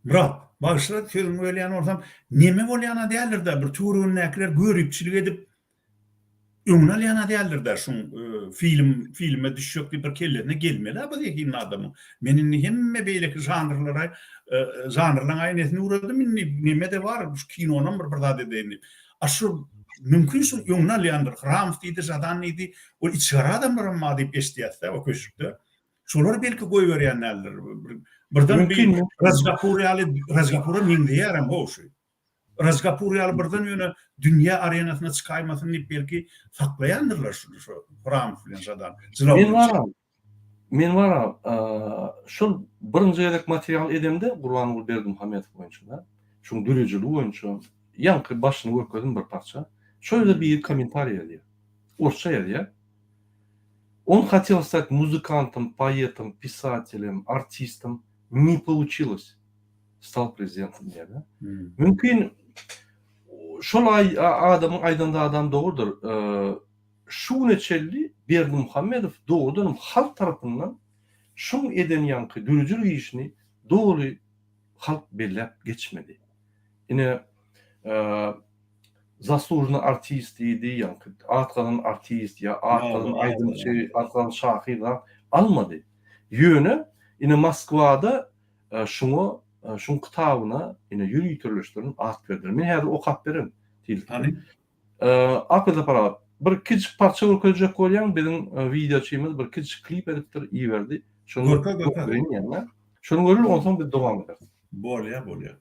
Myrat, bagyşla sözüňi bölýän bolsam, neme bolýan-a däldir-dä, bir töweregindäkiler göripçilik edip, Öňüni alýan-a däldir-dä şuň film filme düşjek diýip bir kellesine gelmeli-ä bu zehinli adamyň. Men indi hemme beýleki žanrlara žanrlaň aýnasyny öwrendim indi neme-de bar şu kinonam bir bir zat edeýin diýip. A şu mümkin şuň öňüni alýandyr. Hramow diýdi, Žadan diýdi. Ol içigara adamlaram bar diýip eşidýäs-dä o köşkde. Şolar belki goýberýän däldir. Birden bir Raj Kapur ýaly Raj Kapura meňzeýärem how şu. Raj Kapur ýaly birden ýöne dünýä arenasyna çykaýmasyn diýip belki saklaýandyrlar şuny şo Hramow bilen Žadan. Men bara men bara şol birinji gezek material edemde Gurbanguly Berdimuhamedow boýunça-da, şoň döredijiligi boýunça ýaňky başyny görkezdim bir parça. Şol ýerde biri kommentariý ýazýar. Orsça ýazýar. On hotel stat muzykantom, poetom, pisatelem, artistom, ne poluçilos. Stal prezidentom diýýär-de. Mümkin şol adamyň aýdan zadam dogrudyr. Şu güne çenli Berdimuhamedow dogrudanam halk tarapyndan şuň eden ýaňky döredijilik işini doly halk belläp geçmedi. Ine, zaslužnyý artist diýdi, ýaňky at gazanan artist ýa at gazanan aýdymçy, at gazanan şahyr zat almady. Ýöne, ine Moskwada şuňa, şuň kitabyna ine ýöriteleşdirilen at berdiler. Men häzir okap bererin. Hany? Apple Sapar aga, bir kiçijik parça görkezjek bolýan, biziň wideoçymyz bir kiçijik klip edipdir, iberdi. Şony Görkez, görkez. görkezeýin ýa. Şony göreli, onsoň biz dowam ederis. Bolýa, bolýa.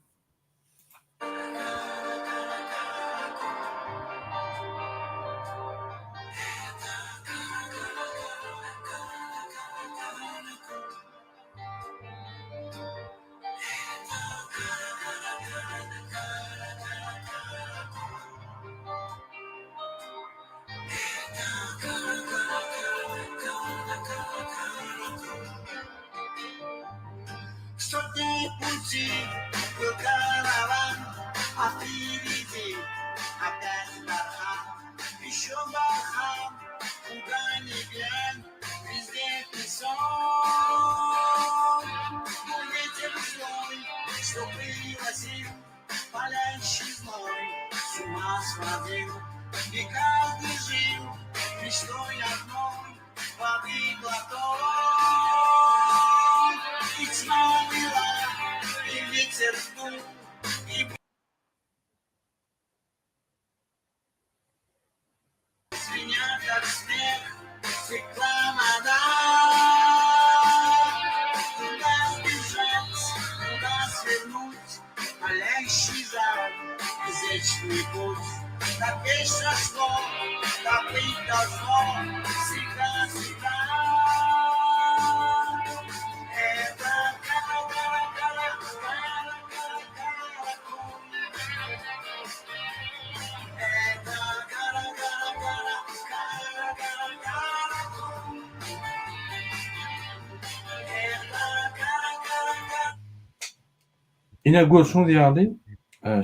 Ine görşüňiz ýaly,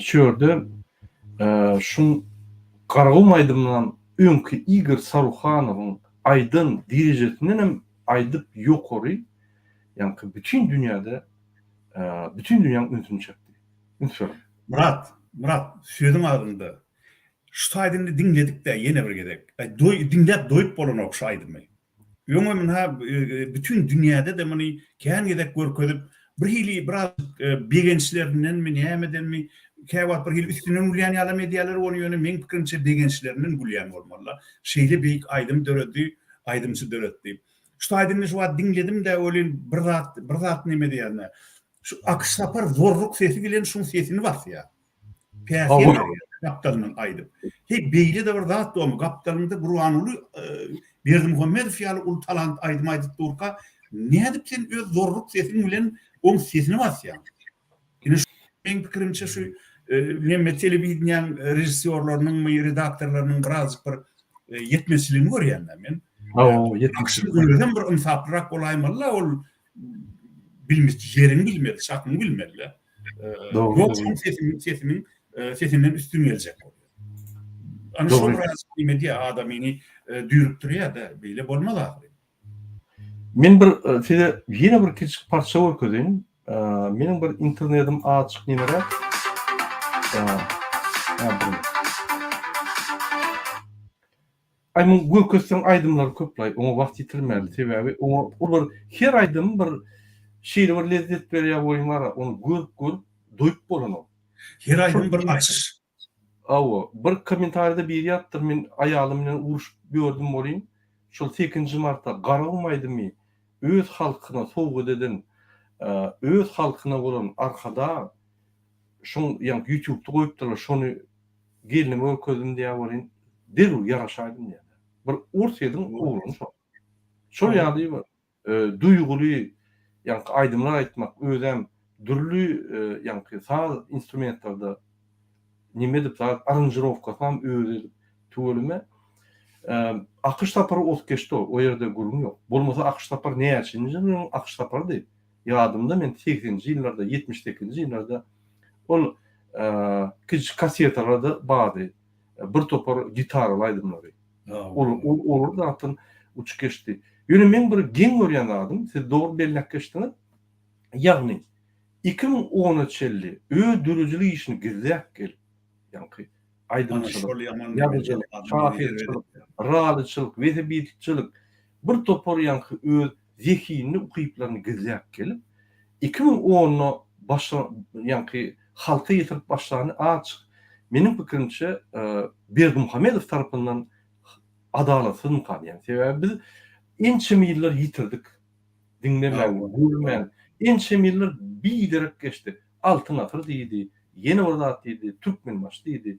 şu ýerde şuň Garagum aýdymyndan öňki Igor Saruhanowyň aýdan derejesindenem aýdyp ýokary, ýaňky bütin dünýäde bütin dünýäň ünsüni çekdi. Üns beriň. Myrat, Myrat, sözüň agzyňda. Şu aýdymy diňledik-dä ýene bir gezek. Aý, doý, diňläp doýup bolanok şu aýdymy. Öňem ynha bütin dünýäde-de muny kän gezek görkezip, birhili biraz begençlerindenmi, nämedenmi, käwagt birhili üstünden gülýän ýalam edýärler ony, ýöne meň pikirimçe begençlerinden gülýän bolmaly-la. Şeýle beýik aýdym döredi, aýdymçy döretdi. Şu aýdymy şu wagt diňledim-de welin bir zat, bir zat neme diýýän-de, şu Akyş Sapar zorruk sesi bilen şuň sesini basýar. Päsgel berýär gapdalyndan aýdyp. Heý, beýle-de bir zat bormy, gapdalyňda Gurbanguly Berdimuhamedow ýaly uly talant aýdym aýdyp durka, nädip sen öz zorruk sesiň bilen oň sesini basýaň? Ine şu meň pikirimçe şu neme telewideniýäň režissýorlarynyňmy, redaktorlarynyň birazjyk bir ýetmezçiligini görýän-dä men. Hawa, ýetmezçilik. Özem bir ynsaplyrak bolaýmaly-la ol bilmiş ýeriňi bilmeli, çakyňy bilmeli-de. Dogry. Ýok, şoň sesiniň sesiniň sesinden üstün geljek bolýar. Ana şol biraz neme edýär, adamyny düýrükdirýär-de, beýle bolmaz ahyry. Men bir size ýene bir kiçijik parça görkezeýin. Meniň bir internetim azjyk nemeräk. Aý muň görkezseň aýdymlary köplaý oňa wagt ýitirmäli sebäbi oňa ol bir her aýdym bir şeýle bir lezzet berýär welin bara ony görüp görüp doýup bolanok. Her aýdym bir açyş. Hawa bir kommentariýada biri ýazypdyr men aýalym bilen uruşyp ýördüm welin şol sekizinji martda Garagum aýdymy öz halkyna sowgat eden öz halkyna bolan Arkadag şoň ýaňky ýutubda goýupdyrlar şony Gelnime görkezdim diýýär welin, derrew ýaraşaýdym diýýär. Bir Orsýetiň oglany şol. Şol ýaly bir duýguly ýaňky aýdymlar aýtmak, özem dürli ýaňky saz instrumentlerde neme edip zat aranžirowkasynam özi edip. Tüweleme. Akyş Sapary ozup geçdi o ýerde gürrüň ýok. Bolmasa Akyş Sapar näçinji ýylyň Akyş Saparydy? Ýadymda men segseninji ýyllarda, 78-nji ýyllarda ol kiçijik kasetalarda bardy. Bir topar gitaraly aýdymlary. Ol ol olar zatdan uçup geçdi. Ýöne meň bir geň görýän zadym, siz dogry belläp geçdiňiz. Ýagny 2010-a çenli öz döredijilik işini gizläp gelip, ýaňky aýdymçylyk, ýazyjylyk, şahyrçylyk, ralyçylyk, welosipedçilik, bir topar ýaňky öz zehinini, ukyplaryny gizläp gelip, 2010-da başa ýaňky halka ýetirip başlany açyk, meniň pikirimçe, Berdimuhamedow tarapyndan adalatsyzmyka diýýän. Sebäbi biz ençeme ýyllar ýitirdik. Diňlemän, görmän, ençeme ýyllar biderek geçdi. Altyn asyr diýdi, ýene bir zat diýdi, Türkmenbaşy diýdi.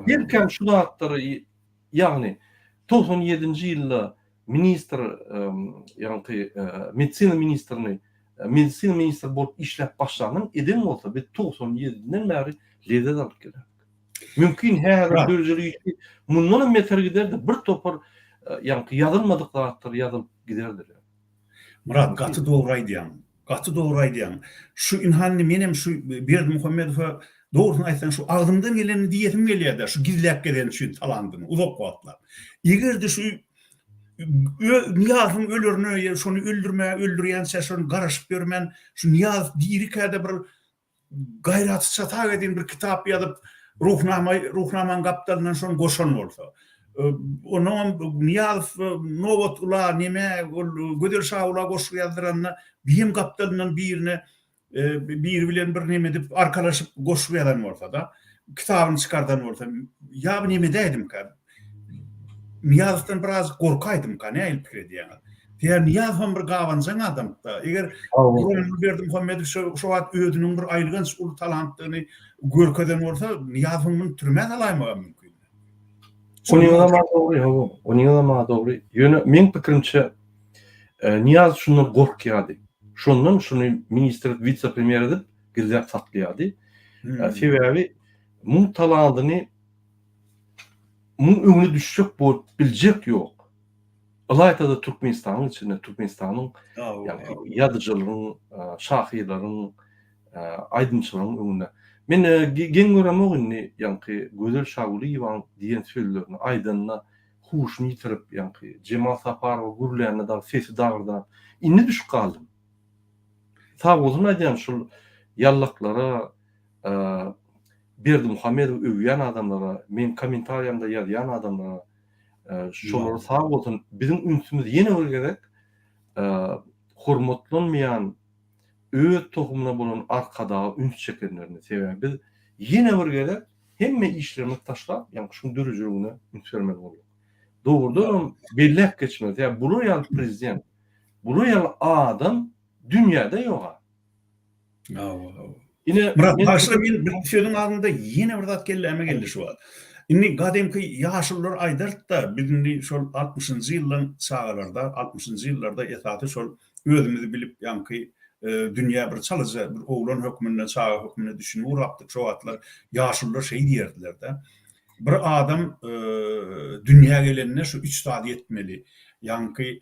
Belkäm şu zatlary, ýagny 97-nji ýylda ministr, ýaňky medisina ministrini, medisina ministri bolup işläp başlandan eden bolsa, biz 97-den bäri lezzet alyp gelerdik. Mümkin häzir döredijilik işi mundan hem beter giderdi, bir topar ýaňky ýazylmadyk zatlar ýazylyp giderdi. Myrat gaty dogry aýdýaň. Gaty dogry aýdýaň. Şu ynha indi menem şu Berdimuhamedowa dogrusyny aýtsaň şu agzymdan gelenini diýesim gelýärde şu gizläp gezeni üçin talandyny uzak wagtlap. Egerde şu Nyýazowyň ölerine ýa şony öldürmäge öldürýänçä şony garaşyp ýörmän şu Nyýazow dirikä-de bir Gaýraty çatak edin bir kitap ýazyp, Ruhnama, Ruhnamaň gapdalyndan şony goşan bolsa. Onnoňam Nyýazow Nobatgula, neme, ol Gözel Şagula goşgy ýazdyranda, biýem gapdalyndan birine, biri bilen bir neme edip, arkalaşyp goşgy ýazan bolsa-da, kitabyny çykardan bolsa, ýa bu neme edäýdimkä? Nyýazowdan birazjyk gorkaýdymka, nähili pikir edýäňiz? Sebäbi Nyýazow hem bir gabanjaň adamdy-da. Eger Gurbanguly Berdimuhamedow şo şo wagt özüniň bir aýylganç uly talantdygyny görkezen bolsa, Nyýazowyň muny türmä salaýmagam mümkindi. Onyňyzam dogry, hawa, onyňyzam dogry. Ýöne meň pikirimçe, Nyýazow şundan gorkýardy. Şondan şuny ministr, wise-premýer edip gizläp saklaýardy. Sebäbi muň talantyny Muň öňüne düşjek bolup biljek ýok. Ylaýta-da Türkmenistanyň içinde, Türkmenistanyň ýazyjylaryň, şahyrlaryň, aýdymçylaryň öňünde. Men geň göremok indi ýaňky Gözel Şagulyýewaň diýen sözlerini aýdanda huşuny ýitirip ýaňky Jemal Saparowa gürlände dagy sesi dagyrdap indi düşüp galdym. Sag bolsun aýdýan şul ýallaklara Berdimuhamedowy öwýän adamlara, meň kommentariýamda ýazýan adamlara şolara sag bolsun. Biziň ünsümiz ýene bir gezek hormatlanmaýan öz tohumyna bolan Arkadaga üns çekenlerini. Sebäbi biz ýene bir gezek hemme işlerimizi taşlap, ýagny şuň döredijiligine üns bermeli bolduk. Dogrudanam belläp geçmeli. Sebäbi bular ýaly prezident, bular ýaly adam dünýäde ýog-a. Hawa, hawa. Ine, Myrat, bagyşla men bir sözüň agynda ýene bir zat kelläme geldi şu wagt. Indi gadymky ýaşulular aýdardy-da, biz indi şol altmyşynjy ýyllaň çagalarda, altmyşynjy ýyllarda esasy şol özümizi bilip ýaňky dünýä bir çalaja bir oglan hökmünde, çaga hökmünde düşünip ugrapdyk şo wagtlar ýaşulular şeý diýerdiler-de. Bir adam dünýä gelende şu üç zady etmeli. Ýaňky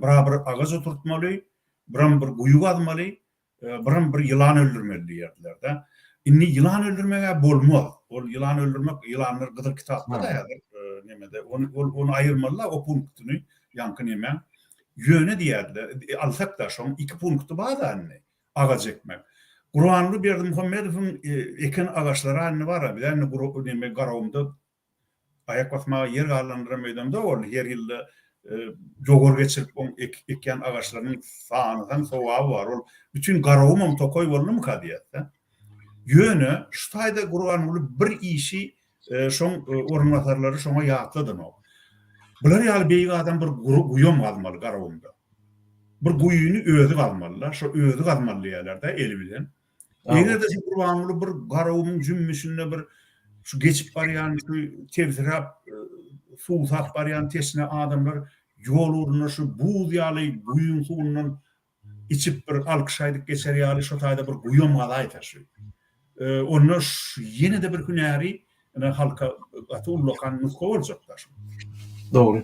bir-a bir agaç oturtmaly, biram bir guýy gazmaly, biram bir ýylan öldürmeli diýerdiler-de. Indi ýylan öldürmeg-ä bolmaz. Ol ýylan öldürmek, ýylanlar gyzyl kitapda-da häzir nemede. Ony ol ony aýyrmaly-da o punktyny ýaňky nemäň. Ýöne diýerdiler, alsak-da şoň iki punkty bar-da indi, agaç ekmek. Gurbanguly Berdimuhamedowyň eken agaçlary-a indi bar-a, biz-ä indi neme Garagumda Aýak basmaga ýer galandyram öýdemde ol her ýylda dowar geçirip oň ekýän agaçlarynyň sanasaň sogaby bar. Ol bütin Garagumam tokaý boldumyka diýýäs-dä. Ýöne şu taýda Gurbanguly bir işi şoň orunbasarlary şoňa ýatladanok. Bular ýaly beýik adam bir guýam gazmaly Garagumda. Bir guýyny özi gazmaly-da, şo özi gazmaly diýýärler-dä eli bilen. Eger-de şu Gurbanguly bir Garagumuň jümmüşinde bir şu geçip barýan şu tebsiräp suwsap barýan teşne adamlar ýol ugrunda şu buz ýaly guýyň suwundan içip bir alkyş aýdyp geçer ýaly şo taýda bir guýam gazaýsa şu. Onda ýene-de bir hünäri. Ine halka gaty ullakan nusga boljak da şu. Dogry.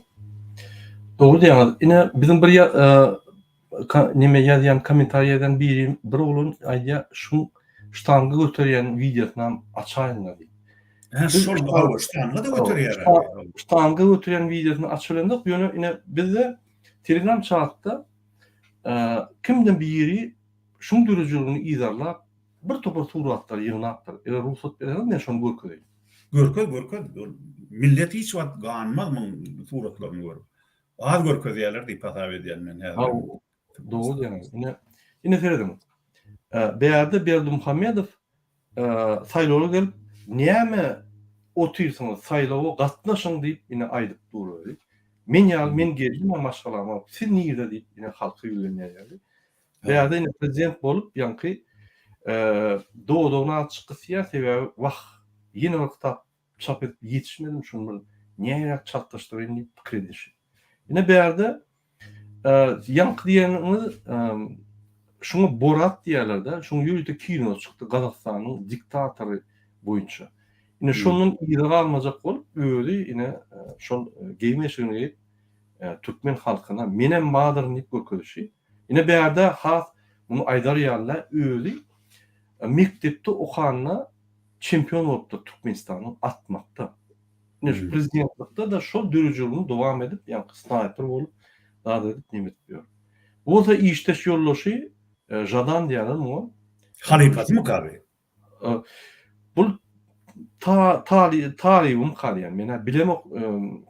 Dogry diýýäňiz. Ine biziň bir neme ýazýan kommentariý ýazýan biri bir oglan aýdýar şuň ştanga göterýän wideosynam açaýyňda diýip. Hä şol hawa ştanga da göterýär. Ştanga göterýän wideosyny açyp bilemzok ýöne ine bizde telegram çatda kimden biri şuň döredijiligini yzarlap Bir topar suratlary ýygnapdyr. Eger rugsat berseňiz men şony görkezeýin. Görkez, görkez. Millet hiç wagt ganmaz muň suratlaryny görüp. Az görkezýärler diýip hasap edýän men häzir. Hawa, dogry diýýäňiz. Ine, ine serediň. Bärde Berdimuhamedow saýlawlara gelip, näme otyrsyňyz, saýlawa gatnaşyň diýip ine aýdyp dur özi. Men ýaly men geldim maşgalamy alyp, siz nirde diýip ine halka ýüzlenýär ýaly. Bärde indi prezident bolup ýaňky dodagyny azjyk gysýar, sebäbi wah, ýene bir kitap çap edip ýetişmedim, şuny bir nähiliräk çaltlaşdyraýyn diýip pikir edişi. Ine bärde ýaňky diýeniňiz şuňa Borat diýýärler-de, şuň ýörite kino çykdy Gazagystanyň diktatory boýunça. Ine şondan yza galmajak bolup özi ine şol geýim-eşigini geýip türkmen halkyna menem badyryn diýip görkezişi. Ine bärde has muny aýdar ýaly özi mekdepde okanda çempion bolupdyr Türkmenistanyň atmakda. Ine şu prezidentlikde-de şol döredijiligini dowam edip ýaňky snaýper bolup zat edip neme edip ýör. Bu bolsa işdeş ýoldaşy Žadan diýýärler muňa. Halypasymyka bi? Bul ta talybym kalýan men-ä bilemok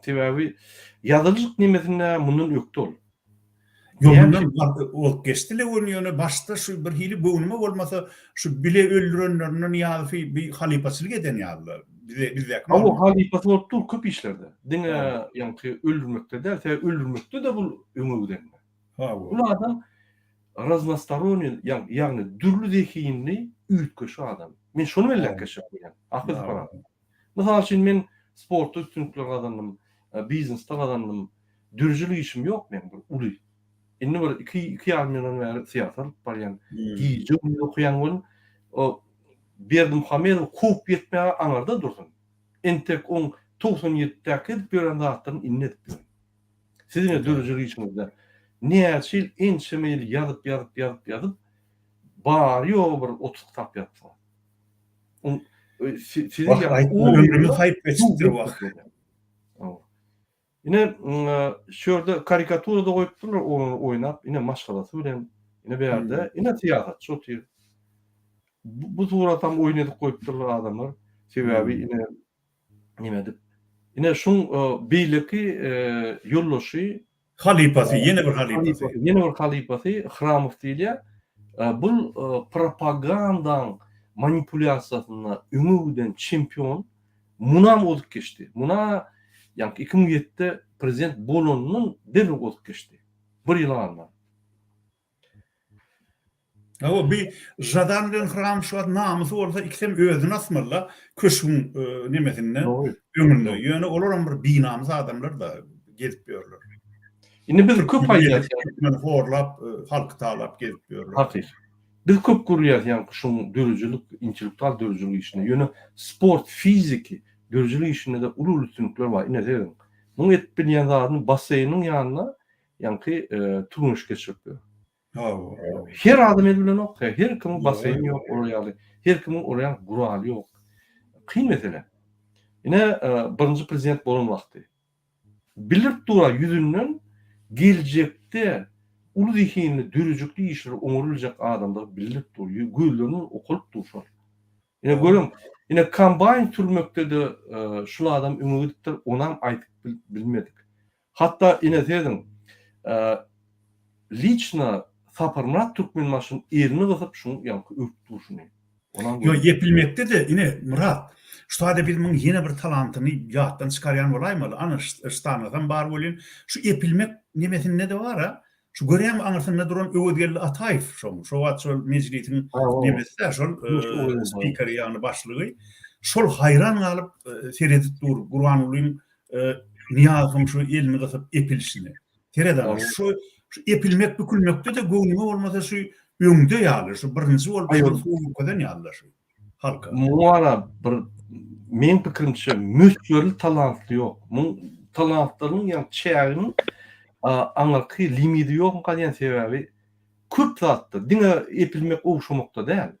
sebäbi ýazylyjyk nemesinde mundan ökde ol. Ýok mundan bolup geçdi-le ony ýöne başda şu bir hili göwnüme bolmasa şu bile öldürenlerinden Nyýazowy bir halypaçylyk eden ýaly-la bize bizdäki Hawa halypasy bolup dur köp işlerde diňe ýaňky öldürmekde däl sebäbi öldürmekde-de bul öňe giden. Hawa. Bul adam Raznostoronniý, ýagny dürli zehinli, üýtgeşik adam. Men şony belläp geçjek bolýan. Ahmet Sapar aga. Mysal üçin men sportda üstünlikler gazandym, biznesde gazandym. Döredijilik işim ýok meň bir uly. Indi bir iki, iki ýarym ýyldan bäri syýasat alyp barýan. Gije-gündiz okaýan welin, o Berdimuhamedowy kowup ýetmäge aňyrda dursun. Entek oň 97-däki edip ýören zatlaryny indi edip ýörün. Siz ine döredijilik işiňizde näçe ýyl ençeme ýyl ýazyp ýazyp ýazyp ýazyp bary ýogy bir 30 kitap ýazypsyňyz. Sizi ömrümiz haýp geçipdir wah. Ine şu ýerde karikatura-da goýupdyrlar oglanlar oýnap ine maşgalasy bilen ine bärde ine syýasatçy otyr. Bu suratam oýun edip goýupdyrlar adamlar. Sebäbi ine neme edip. Ine şuň beýleki ýoldaşy Halypasy, ýene bir halypasy. Ýene bir halypasy Hramow diýilýär. Bul propagandaň manipulýasiýasynda öňe giden çempion munam ozup geçdi. Muna ýaňky 2007-de prezident bolanyndan derrew ozup geçdi. Bir ýyl galman. Hawa, bi Žadan bilen Hram şu wagt namysy bolsa ikisem özüni asmalyda köşgüň nemesinde, öňünde. Ýöne olaram bir binamys adamlar-da, gezip ýörler. Indi biz köp aýdýas. Türkmeni horlap, halky talap gezip ýörler. Hakyky. Biz köp gürleýäs ýaňky şuň döredijilik, intellektual döredijilik işinde. Ýöne sport, fiziki döredijilik işinde-de uly-uly üstünlikler bar. Ine serediň. Muň edip bilýän zadyny basseýniň ýanynda ýaňky türgenleşik geçirip ýör. Her adam el bilenok, her kimiň basseýni ýok olar ýaly, her kimiň olar ýaly guraly ýok. Kyn mesele. Ine, birinji prezident bolan wagty. Bildirip dur-a ýüzünden geljekde uly zehinli, döredijilikli işleri oňaryp biljek adamdygy bildirip dur. Gözlerinden okalyp dur şol. Ine görüň, ine kombaýn sürmekde-de şul adam öňe gidipdir, onam aýdyp bilmedik. Hatda ine serediň, liçno Saparmyrat Türkmenbaşynyň elini gysyp şuň ýaňky öwüp durşuny. Onam Ýo, ýepilmekde-de ine Myrat, şu taýda biz muň ýene bir talantyny ýatdan çykarýan bolaýmaly, ana ştangasam bar welin, şu epilmek nemesinde-de bar-a, Şu görýäňmi aňyrsynda duran Öwezgeldi Ataýew şoň, şo wagt şol mejlisiň nemesi-dä şol spikeri ýagny başlygy. Şol haýran galyp seredip dur Gurbangulyň Nyýazowyň şu elini gysyp epilişine. Seret ana şu şu epilmek bükülmekde-de göwnüňe bolmasa şu öňde ýaly şu birinji bolup şol suw görkezen ýaly-da şu halka. Muňa bir. meň pikirimçe möçberli talantly ýok. Muň talantlarynyň ýa çäginiň aňyrky limidi ýokmyka diýen sebäbi köp zatda diňe epilmek ogşamakda däl.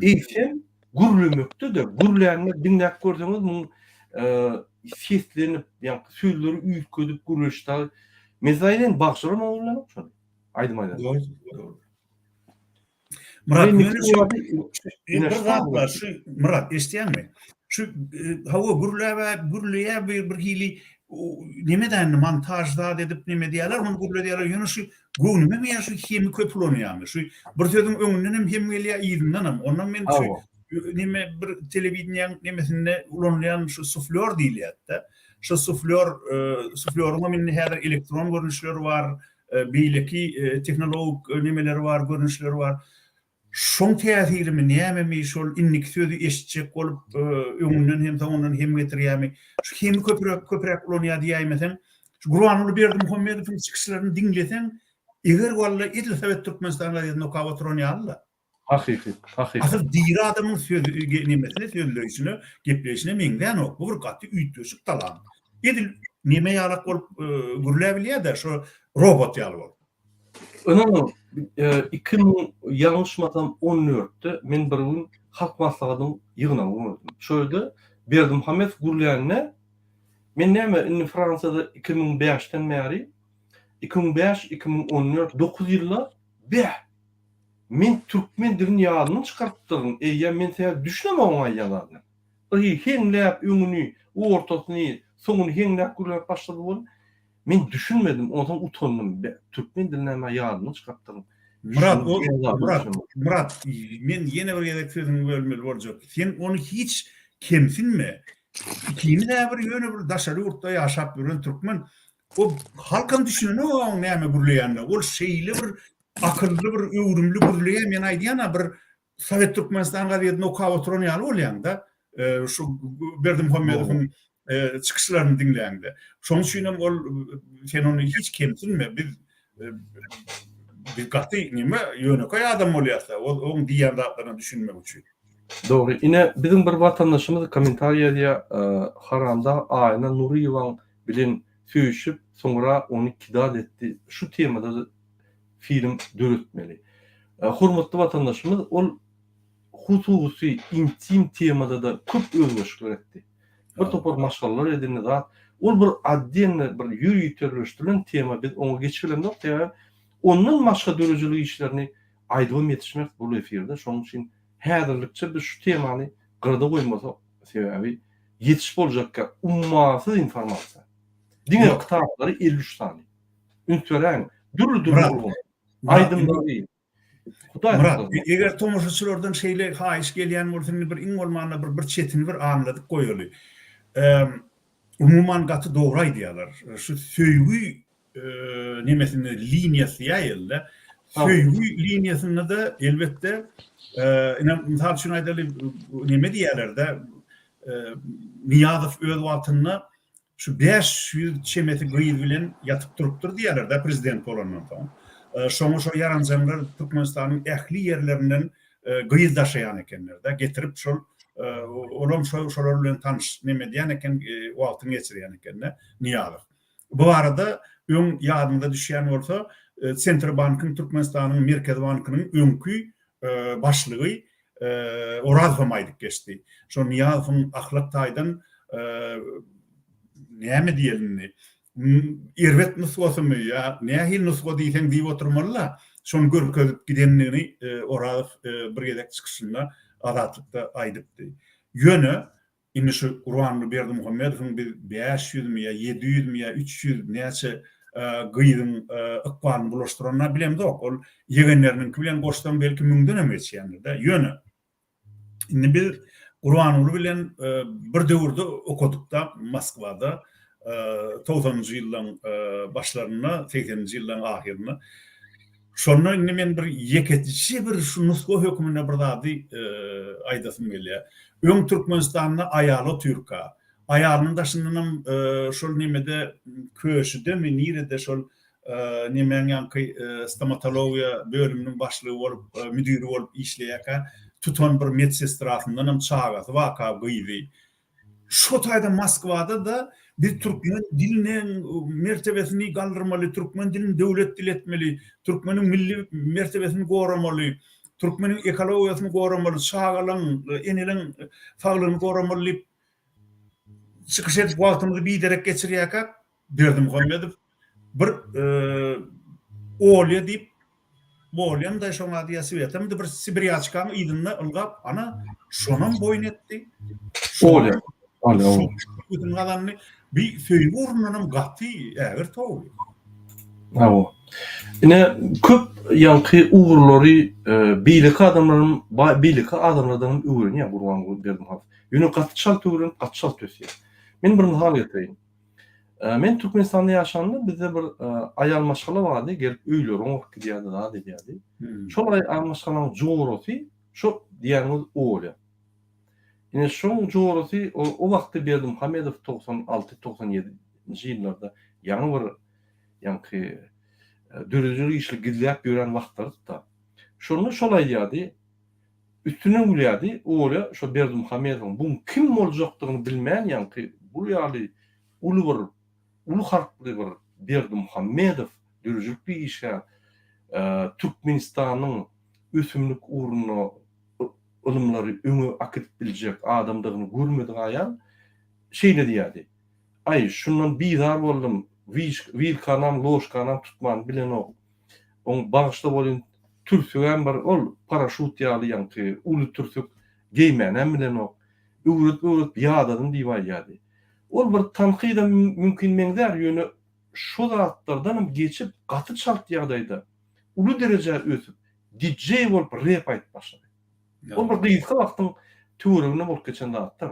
Eýsem gürlemekde-de gürlände diňläp görseňiz muň seslenip ýa sözleri üýtgedip gürleşi mesaýyn bagşylar muňa gürlänok şony aýdym aýdanda. Dogry dogry. Myrat, ýöne şu bir zat bar, şu Myrat eşidýäňmi? Şu hawa gürläp gürleýär bir bir hili neme indi montaž zat edip neme diýýärler, muny gürledýärler. Ýöne şu göwnüme ýa şu hemi köp ulanýarmy? Şu bir sözüň öňünden hem hem gelýär, yzyndan hem. Ondan men şu neme bir telewideniýäň nemesinde ulanylýan şu suflýor diýilýär-de. Şu suflýor, suflýoryň hem indi häzir elektron görnüşleri bar. Beýleki tehnologik nemeleri bar, görnüşleri bar. Şoň täsirimi, nämemi, şol indiki sözi eşitjek bolup, öňünden hem, soňundan hem getirýärmi? Şu hemi köpräk, köpräk ulanýar diýäýmeseň, şu Gurbanguly Berdimuhamedowyň çykyşlaryny diňleseň, eger walla edil Sowet Türkmenistan gazetini okap oturan ýaly-la. Hakyky, hakyky. Asyl diri adamyň söz nemesine, sözleýşine, gepleýşine meňzänok. Bu bir gaty üýtgeşik talant. Edil neme ýalak bolup gürläbilýär-de, şo robot ýaly bolup. Ynanyň, 2000, ýalňyşmasam, on dörtde men bir gün Halk Maslahatynyň ýygnagyny gördüm. Şo ýerde Berdimuhamedow gürlände, men näme, indi Fransiýada 2005-den bäri, 2005, 2014, dokuz ýylda, beh, Men türkmen dilini ýadymdan çykarypdyryn, eýýäm men sebäbi düşünemok oň aýdýan zadyna. Bir hili heňläp öňüni, ortasyny, soňuny heňläp gürläp başlady welin, men düşünmedim, onsoň utandym, be, türkmen dilini näme ýadymdan çykarypdyryn. Myrat, o, Myrat, Myrat, men ýene bir gezek sözüňi bölmeli boljak. Sen ony hiç kemsinme. Ikimiz-ä bir ýöne bir daşary ýurtda ýaşap ýören türkmen. O halkam düşünenok oň näme gürleýänine. Ol şeýle bir Akylly bir öwrümli gürleýär men aýdýana bir Sowet Türkmenistan gazetini okap oturan ýaly bolýaňda şu Berdimuhamedowyň çykyşlaryny diňläňde. Şonuň üçin hem ol sen ony hiç kemsinme biz biz gaty neme ýönekeý adam bolýasda oň diýýän zatlaryna düşünmek üçin. Dogry. Ine biziň bir watandaşymyz kommentariý ýazýar Haramdag Aýna Nuryýewaň bilen söýüşip soňra ony kidat etdi şu temada film döretmeli. Hormatly watandaşymyz ol hususy intim temada-da köp özgerişikler etdi. Bir topar maşgalalar edindi zat. Ol bir otdelno bir ýöriteleşdirilen tema biz oňa geçip bilemzok sebäbi ondan başga döredijilik işlerini aýdybam ýetişmeris bul efirde şonuň üçin häzirlikçe biz şu temany gyrada goýmasak sebäbi ýetişip boljakka ummasyz informasiýa. Diňe kitaplary 53 sany. Üns beräýiň. Dürli-dürli ulgam. Aýdymlary. Hudaý Myrat, eger tomaşaçylardan şeýle haýyş gelýän bolsa indi bir iň bolmanda bir bir çetini bir aňladyp goýaly. Umuman gaty dogry aýdýarlar. Şu söýgi nemesinde liniýasy diýäýeli-de. Söýgi liniýasynda-da elbetde ine mysal üçin aýdaly neme diýýärler-de Nyýazow öz wagtynda Şu 500 çemesi gyz bilen ýatyp turupdyr diýýärler-dä prezident bolandan soň. Şoňa şo ýaranjaňlar Türkmenistanyň ähli ýerlerinden gyz daşaýan ekenler-dä, getirip şol olam şo şolar bilen tanyş neme edýän eken, wagtyny geçirýän eken-dä Nyýazow. Bu barada öň ýadyňyza düşýän bolsa, Sentrbankyň Türkmenistanyň Merkezi bankynyň öňki başlygy Orazowam aýdyp geçdi. Şo Nyýazowyň ahlak taýdan näme diýeli indi, erbet nusgasymy ýa nähili nusga diýseň diýip oturmaly-da, şony görkezip gidendigini Orazow bir gezek çykyşynda Azatlykda aýdypdy. Ýöne Indi şu Gurbanguly Berdimuhamedowyň biz 500-mi ýa 700-mi ýa 300 näçe gyzyň ykbalyny bulaşdyranyna bilemzok. Ol ýegenleriniňki bilen goşsaň belki müňdenem geçýändir-dä. Ýöne indi biz Gurbanguly bilen bir döwürde okadykda Moskwada togsanynjy ýyllaň başlarynda, segseninji ýyllaň ahyrynda. Şonda indi men bir ýekeje bir şu nusga hökmünde bir zady aýdasym gelýär. Öň Türkmenistanda aýaly otyrka, aýalynyň daşyndanam şol nemede Köşüdemi, nirede şol nemäň ýaňky stomatologiýa bölüminiň başlygy bolup, müdiri bolup işleýärkä tutan bir medsestrasyndanam çagasy barka gyzy. Şo taýda Moskwada-da biz türkmen diliniň mertebesini galdyrmaly, türkmen dilini döwlet dili etmeli, türkmeniň milli mertebesini goramaly, türkmeniň ekologiýasyny goramaly, çagalaň, eneleň saglygyny goramaly diýip çykyş edip wagtymyzy biderek geçirýärkäk, Berdimuhamedow bir Olýa diýip, Olýam-da şoň ady ýa Swetamydy bir sibirýaçkaň yzynda ylgap, ana, şonam boýun etdi. Olýa. Olýa. Şoň gazandy. Bi söýgi ugrundanam gaty ägirt ogly. Hawa. Ine, köp ýaňky ugurlary beýleki adamlaryň, beýleki adamlardanam öwrenýär Gurbanguly Berdimuhamedow. Ýöne gaty çalt öwrenip, gaty çalt ösýär. Men bir mysal getireýin. Men Türkmenistanda ýaşanda bizde bir aýal maşgala bardy, gelip öýleri oňaryp gidýärdi, zat edýärdi. Şol aýal maşgalanyň jorasy şo diýýäniňiz Olýa. Ine şoň jorasy o wagtda Berdimuhamedow 96, 97 nji ýyllarda ýaňy bir ýaňky döredijilik işli gizläp ýören wagtlarydy-da. Şonda şol aýdýardy, Üstünden gülýärdi Olýa şo Berdimuhamedowyň buň kim boljakdygyny bilmän ýaňky bul ýaly uly bir uly harply bir Berdimuhamedow döredijilikli işgär Türkmenistanyň ösümlik ugrunda ylymlary öňe akidip biljek adamdygyny görmedik aýal şeýle diýýärdi Aý şundan bizar boldum wilkanam ložkanam tutman bilenok Oň bagyşla bolyn türsügem bir ol paraşut ýaly ýaňky uly türsük geýmänem bilenok. Öwredip öwredip ýadadym diýip aýdýardy. Ol bir tankydam mümkin meňzär ýöne şo zatlardanam geçip gaty çalt ýagdaýda uly derejä ösüp DJ bolup rep aýdyp başlady. Ol bir gysga wagtyň töwereginde bolup geçen zatdyr.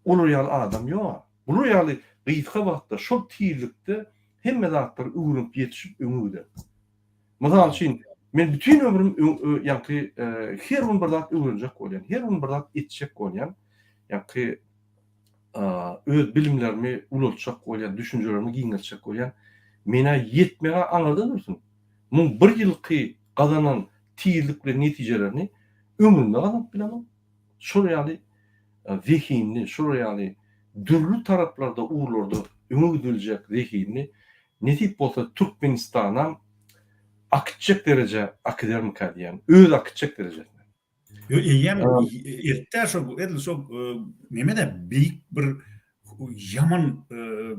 Olar ýaly adam ýok. Bular ýaly gysga wagtda şol tizlikde hemme zatlary öwrenip ýetişip öňe gider. Mysal üçin, men bütin ömrüm ýaňky her gün bir zat öwrenjek bolýan, her gün bir zat etjek bolýan, ýaňky öz bilimlerimi ulaltjak bolýan, düşünjelerimi giňeltjek bolýan. Men-ä ýetmeg-ä aňyrda dursun. Muň bir ýylky gazanan tizlik bilen netijelerini ömrümde gazanyp bilemok. Şol ýaly zehinli, şolar ýaly dürli taraplarda, ugurlarda öňe gidiljek zehinli, nesip bolsa Türkmenistanam akitjek derejä akidermikä diýýän, öz akitjek derejesine. Ýok, eýýäm eltdä şo, edil şo neme-de beýik bir ýaman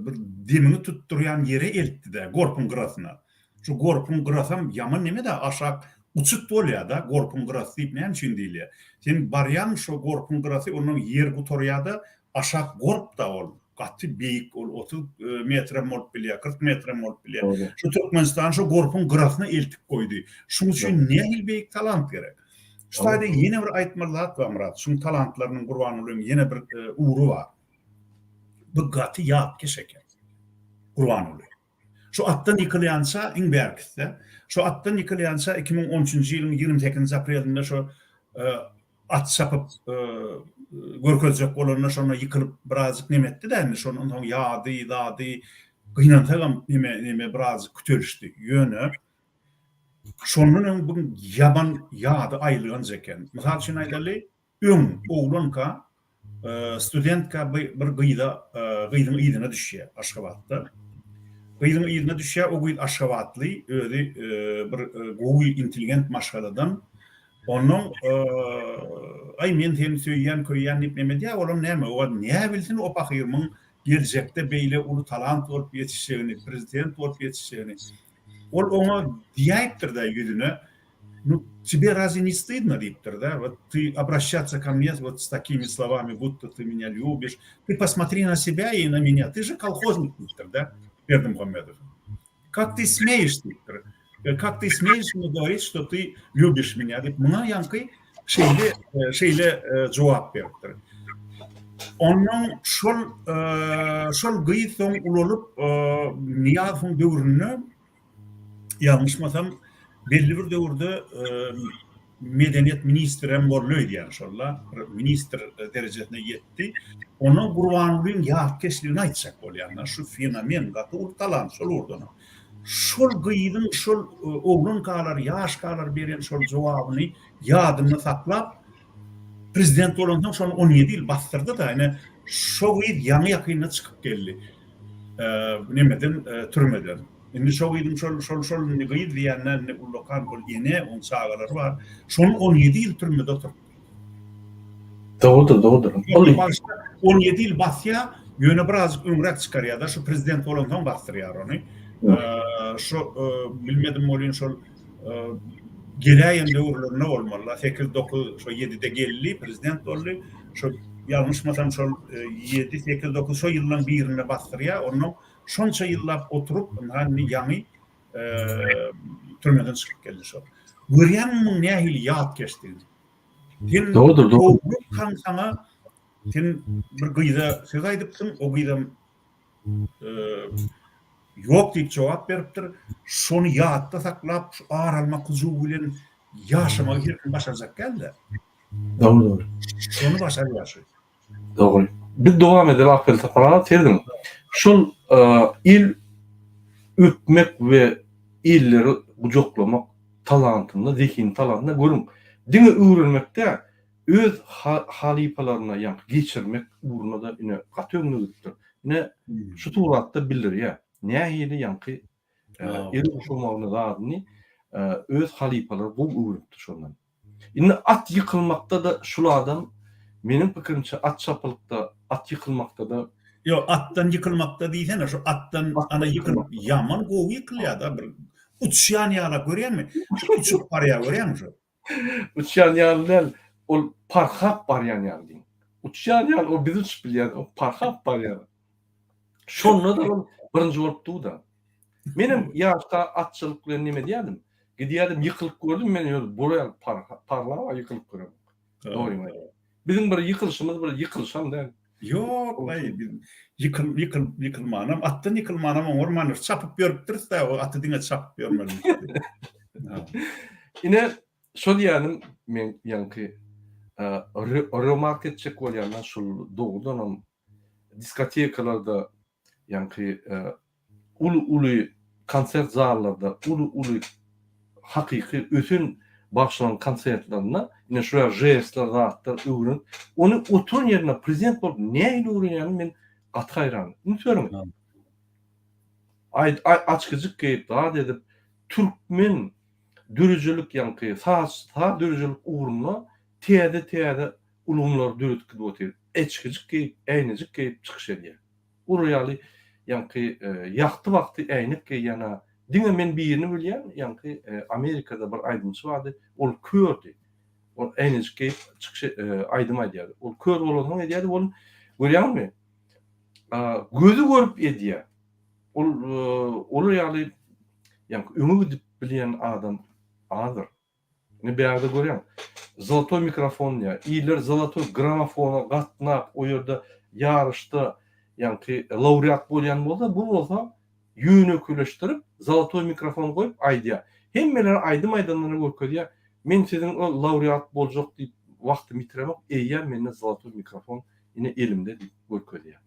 bir demiňi tutdurýan ýere eltdi-dä, gorpuň gyrasyna. Şu gorpuň gyrasam ýaman neme-dä, aşak uçut bolýar-da, gorpuň gyrasy diýip näme üçin diýilýär? Sen barýaň şo gorpuň gyrasy, ondan ýer gutarýar-da, aşak gorp-da ol, gaty beýik, ol 30 metrem bolup bilýär, 40 metrem bolup bilýär. Şu Türkmenistan şo gorpuň gyrasyna eltip goýdy. Şuň üçin nähili beýik talant gerek? Şu taýda ýene bir aýtmaly zat bar, Myrat, şuň talantlarynyň Gurbangulyň ýene bir ugry bar. Bu gaty ýatkeş eken Gurbanguly. Şu atdan ýykylýança iň bärkisi-de, şu atdan ýykylýança 2013-nji ýylyň 28-nji aprelinde şu at çapyp görkezjek bolanda şonda ýykylyp birazjyk neme etdi-de indi şondan soň ýady, zady gynansagam neme neme birazjyk kütelişdi. Ýöne şondan öň bu ýaman ýady aýylganç eken. Mysal üçin aýdaly, Öň oglanka studentka bir gyza gyzyň yzyna düşýär Aşgabatda. Gyzyň yzyna düşýär, o gyz aşgabatly, özi bir gowy intelligent maşgaladan. Onnoň aý men seni söýýän, köýýän diýip neme edýär, olam näme, o näbilsin o pahyrmyň geljekde beýle uly talant bolup ýetişjegini, prezident bolup ýetişjegini. Ol oňa diýäýipdir-dä ýüzüne, Nu, тебе разве не стыдно diýipdir-dä, вот ты обращаться ко мне вот с такими словами, будто ты меня любишь, ты посмотри на себя и на меня, ты же колхозник diýipdir-dä Berdimuhamedow. Как ты смеешь diýipdir, как ты смеешь мне говорить, что ты любишь меня diýip, muňa ýaňky şeýle şeýle jogap beripdir. Ondan şol şol gyz soň ulalyp Nyýazowyň döwründe Ýalňyşmasam, belli bir döwürde medeniýet ministrem boldy öýdýän şol-la, bir ministr derejesine ýetdi. Onda Gurbangulyň ýatkeşligini aýtjak bolýan-da, şu fenomen, gaty uly talant şol ugurdanam. Şol gyzyň şol oglankalar, ýaşkalar beren şol jogabyny ýadynda saklap, prezident bolansoň şony on ýedi ýyl basdyrdy-da, ine. Şo gyz ýaňy-ýakynda çykyp geldi. Nemeden, türmeden. Indi şo gyzyň şol, şol, şol indi gyz diýende indi ullakan ol ene, oň çagalary bar. Şony 17 ýyl türmede oturtdy. Dogrudyr, dogrudyr. Ol başda 17 ýyl basýar, ýöne birazjyk öňräk çykarýar-da, şu prezident bolansoň basdyrýar ony. Şo bilmedim welin şol geläýen döwürlerinde bolmaly-da, sekiz, dokuz, şo ýedide geldi, prezident boldy. Şo ýalňyşmasam şol ýedi, sekiz, dokuz şo ýyllaň birinde basdyrýar. Onnoň şonça ýyllap oturyp, ynha indi ýaňy türmeden çykyp geldi şol. Görýäňmi muň nähili ýatkeşdigini? Sen Dogrudyr, dogrudyr. Dogrudan saňa sen bir gyza söz aýdypsyň, o gyzam ýok diýip jogap beripdir. Şony ýatda saklap, şu ar almak hyjuwy bilen ýaşamagy her kim başarjak däl-de. Dogry, dogry. Şony başarýar şu. Dogry. Biz dowam edeli Akbel Sapar aga serediň. Şol el öpmek we elleri gujaklamak talantynda, zehin talantynda görüň. Diňe öwrenmek däl, öz halypalaryna ýaňky geçirmek ugrunda-da ine gaty öňde gidipdir. Ine şu suratda bildirýär. Nähili ýaňky el guşamagyny zadyny öz halypalary gowy öwrenipdir şondan. Indi at ýykylmakda-da şul adam meniň pikirimçe at çapylykda, at ýykylmakda-da. Ýok, atdan ýykylmakda diýsene, şu atdan ana ýykylyp ýaman gowy ýykylýar-da bir uçýan ýalak görýäňmi? Şu uçup barýar görýäňmi şu? Uçýan ýaly däl, ol parhap barýan ýaly diýiň. Uçýan ýaly, ol biz uçup bilýäris, ol parhap barýar. Şonda-da ol birinji bolup dur-da. Menem ýaşka atçylyk bilen neme edýärdim. Gidýärdim, ýykylyp gördüm, men ýöne bular ýaly parlap ýykylyp göremok. Dogrymy aýdaýyn. Biziň bir ýykylyşymyz bir ýykylyşam däl. Ýok, aý, biz ýykyl, ýykyl, ýykylmanam, atdan ýykylmanam oňarmandyr. Çapyp ýörüpdiris-dä, o aty diňe çapyp ýörmeli. Ine, şol diýýänim, men ýaňky remark etjek bolýan-da, şul dogrudanam diskotekalarda ýaňky uly-uly konsert zallarda, uly-uly hakyky ösen bagşylaryň konsertlerinde ine şu ýaly žestler, zatlar öwrenip, ony oturan ýerinde prezident bolup nähili öwrenýänini men gaty haýran. Üns beriň. Aý, açgyjyk geýip, zat edip, türkmen döredijilik ýaňky saz, saz döredijilik ugrunda täze-täze ulgamlary döredip gidip otyr. Eçgijik geýip, äýnejik geýip çykyş edýär. Olar ýaly ýaňky ýagty wagty äýnek geýýän-ä diňe men birini bilýän, ýaňky Amerikada bir aýdymçy bardy, ol kördi. Ol äýnejik geýip çykyş aýdym aýdýardy. Ol kör bolansoň edýärdi, ol görýäňmi, gözi görüp edýär. Ol olar ýaly ýaňky öňe gidip bilýän adam azdyr. Indi bärde görýäň, zolotoý mikrofon diýýär. Iller zolotoý gramofona gatnap, o ýerde ýaryşda ýaňky laureat bolýan bolsa, bu bolsa ýönekeýleşdirip, zolotoý mikrofon goýup aýdýar. Hemmelere aýdym aýdanlaryny görkezýär. Men siziň o laureat boljak diýip wagtymy ýitiremok, eýýäm mende zolotoý mikrofon ine elimde diýip görkezýär.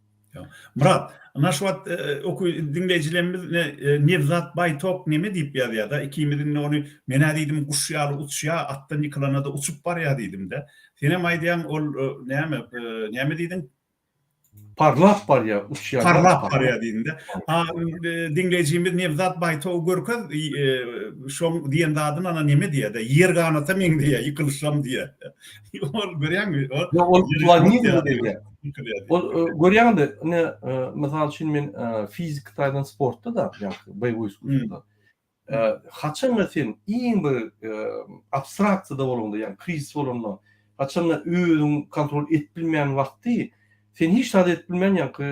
Myrat, ynha şu wagt oky diňleýjilerimiz ne Newzat Baýtok neme diýip ýazýada, ikimiz indi ony menä diýdim guş ýaly uçýa, atdan ýykylanada uçup barýa diýdimdä. Senem aýdýaň ol näme, näme diýdiň? Parlap barýa, uçýa. Parlap barýa diýdiňdä. A diňleýjimiz Newzat Baýtogy görkez, şoň diýen zadyny ana neme diýýä-de, ýer ganata meňzeýä ýykylyşam diýýä. Ol görýäňmi? Ýok, ol planizm diýýär. Ol görýäňmi, ine, mysal üçin men fiziki taýdan sportda-da, ýagny boýewoý iskusstwoda. Haçanda sen iň bir abstraksiýada bolanda, ýagny krizis bolanda, haçanda özüň kontrol edip bilmeýän wagty, sen hiç zat edip bilmän, ýagny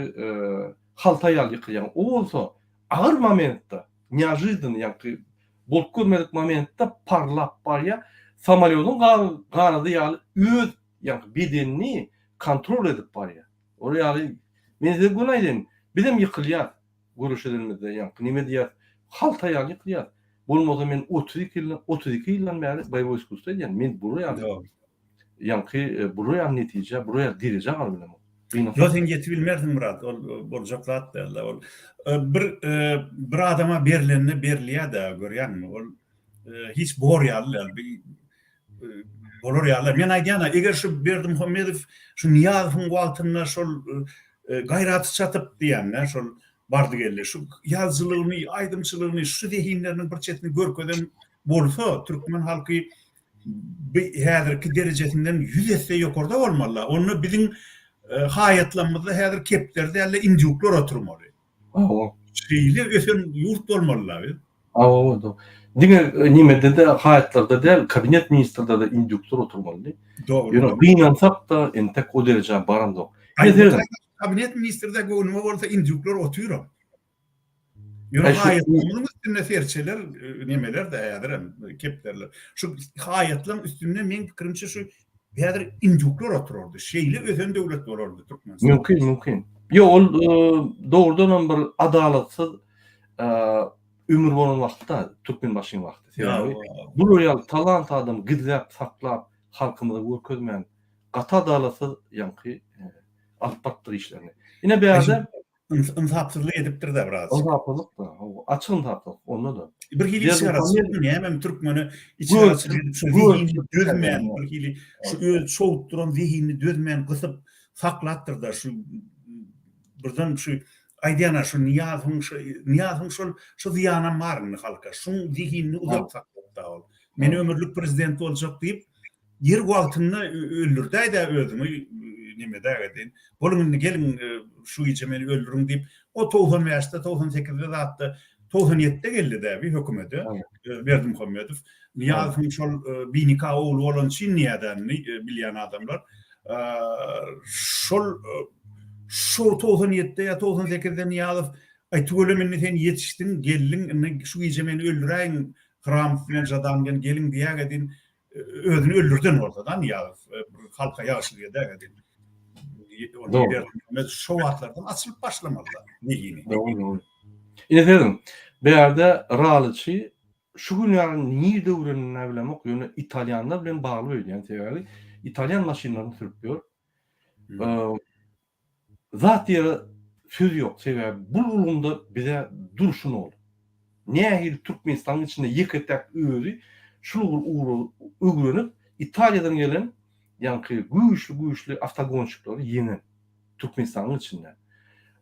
halta ýaly ýykylýaň. O bolsa agyr momentde, neožidany, ýagny bolup görmedik momentde parlap barýar, samolýodyň ganady ýaly öz ýagny bedenini kontrol edip barýar. Ol ýaly men size göni aýdaýyn, bizem ýykylýas göreş edenimizde ýaňky neme diýýäs, halta ýaly ýykylýas. Bolmasa men 32 ýyldan 32 ýyldan bäri boýewoý iskusstwo edýän, men bular ýaly ýaňky bular ýaly netijä, bular ýaly derejä galyp bilemok. Ýok sen ýetibilmersiň Myrat, ol boljak zat däl-de ol. Bir bir adama berlende berilýär-dä görýäňmi, ol hiç bor ýaly däl. Bolar ýaly. Men aýdýan-a, eger şu Berdimuhamedow şu Nyýazowyň wagtynda şol gaýraty çatyp diýýän-dä, şol bardy-geldi, şu ýazyjylygyny, aýdymçylygyny, şu zehinleriniň bir çetini görkezen bolsa, türkmen halky bu häzirki derejesinden ýüz esse ýokarda bolmaly-da. Onda biziň haýatlarymyzda häzir kepderi däl-de, indýuklar oturmaly. Hawa. Şeýle ösen ýurt bolmaly-da biz. Hawa, dogry. Diňe nimede-de, haýatlarda däl, kabinet ministrlerde-de indýuklar oturmalydy. Dogry. Ýöne gynansak-da, entek o derejä baramzok. Kabinet ministrde göwnüme bolsa indýuklar otyram. Ýöne haýatlaryň üstünde serçeler, nemeler-de häzirem kepderiler. Şu haýatlaryň üstünde meň pikirimçe şu häzir indýuklar oturardy. Şeýle ösen döwlet bolardy Türkmenistan. Mümkin, mümkin. Ýok, ol dogrudanam bir adalatsyz ömür bolan wagtda, Türkmenbaşyň wagty. Sebäbi bular ýaly talant adamy gizläp saklap, halkymyza görkezmän, gaty adalatsyz ýaňky alyp barypdyr işlerini. Ine bärde Ynsapsyzlyk edipdir-dä biraz. Ynsapsyzlyk-da, hawa, açyk ynsapsyzlyk onda-da. Bir hili içgaraçylykmy nämemi türkmene içgaraçylyk edip şu zehinini dözmän bir hili şu öz çowup duran zehinini dözmän gysyp saklapdyr-da şu birden şu aýdýan-a şu Nyýazowyň şu Nyýazowyň şol şu zyýanam bar indi halka şuň zehinini uzak saklapda ol. Men ömürlik prezident boljak diýip Ýer wagtynda öldürdäýdä özüňi nemedäge deýin. Boluň indi geliň şu gije meni öldüriň diýip, o 95-de, 98-de zatda, 97-de geldi-dä bi hökümete Berdimuhamedow. Nyýazowyň şol binika ogly bolan üçin niýädänini bilýän adamlar. Şol şo 97-de ýa 98-de Nyýazow, Aý tüweleme indi sen ýetişdiň, geldiň, indi şu gije meni öldüräýiň, Hramow bilen Žadan bilen geliň diýäge deýin. Özüni öldürden bolsa da Nyýazow bir halka ýagşylyk edäge diýip. Dogry. Şo wagtlardan açylyp başlamaly da zehini. Dogry, dogry. Ine serediň, bärde ralyçy şu hünärini nirde öwrenenini bilemok, ýöne italýanlar bilen bagly öýdýän, sebäbi italýan maşynlaryny sürüp ýör. Zat diýere söz ýok, sebäbi bul ulgamda bize durşy nol. Nähili Türkmenistanyň içinde ýeke-täk özi şul ugry öwrenip Italiýadan gelen ýaňky güýçli-güýçli awtogonşiklary ýeňen Türkmenistanyň içinde.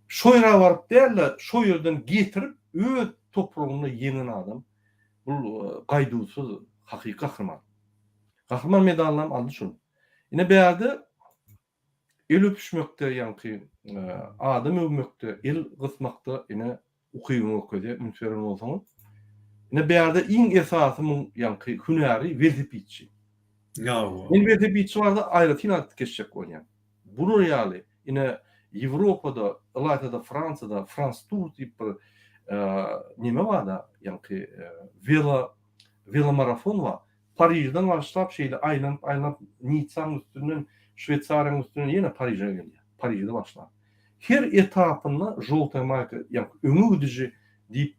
Şo ýere baryp däl-de şo ýerden getirip öz topragynda ýeňen adam bul gaýduwsyz hakyky gahryman. Gahryman medalynam aldy şol. Ine bärde El öpüşmekde ýaňky adam öwmekde, el gysmakda ine ukybyňy görkezýär, üns beren bolsaňyz. Ine bärde iň esasy muň ýaňky hünäri welosipedçi. Men welosipedçi barada aýratyn aýdyp geçjek bolýan. Bular ýaly ine Ýewropada, ylaýta-da Fransiýada Frans Tur diýip bir neme bar-da, ýaňky welo welomarafon bar. Parižden başlap şeýle aýlanyp-aýlanyp Nitsanyň üstünden, Şweýsariýanyň üstünden ýene Pariže gelýär. Parižde başlap. Her etapynda žoltaýa maýka, ýagny öňe gidiji diýip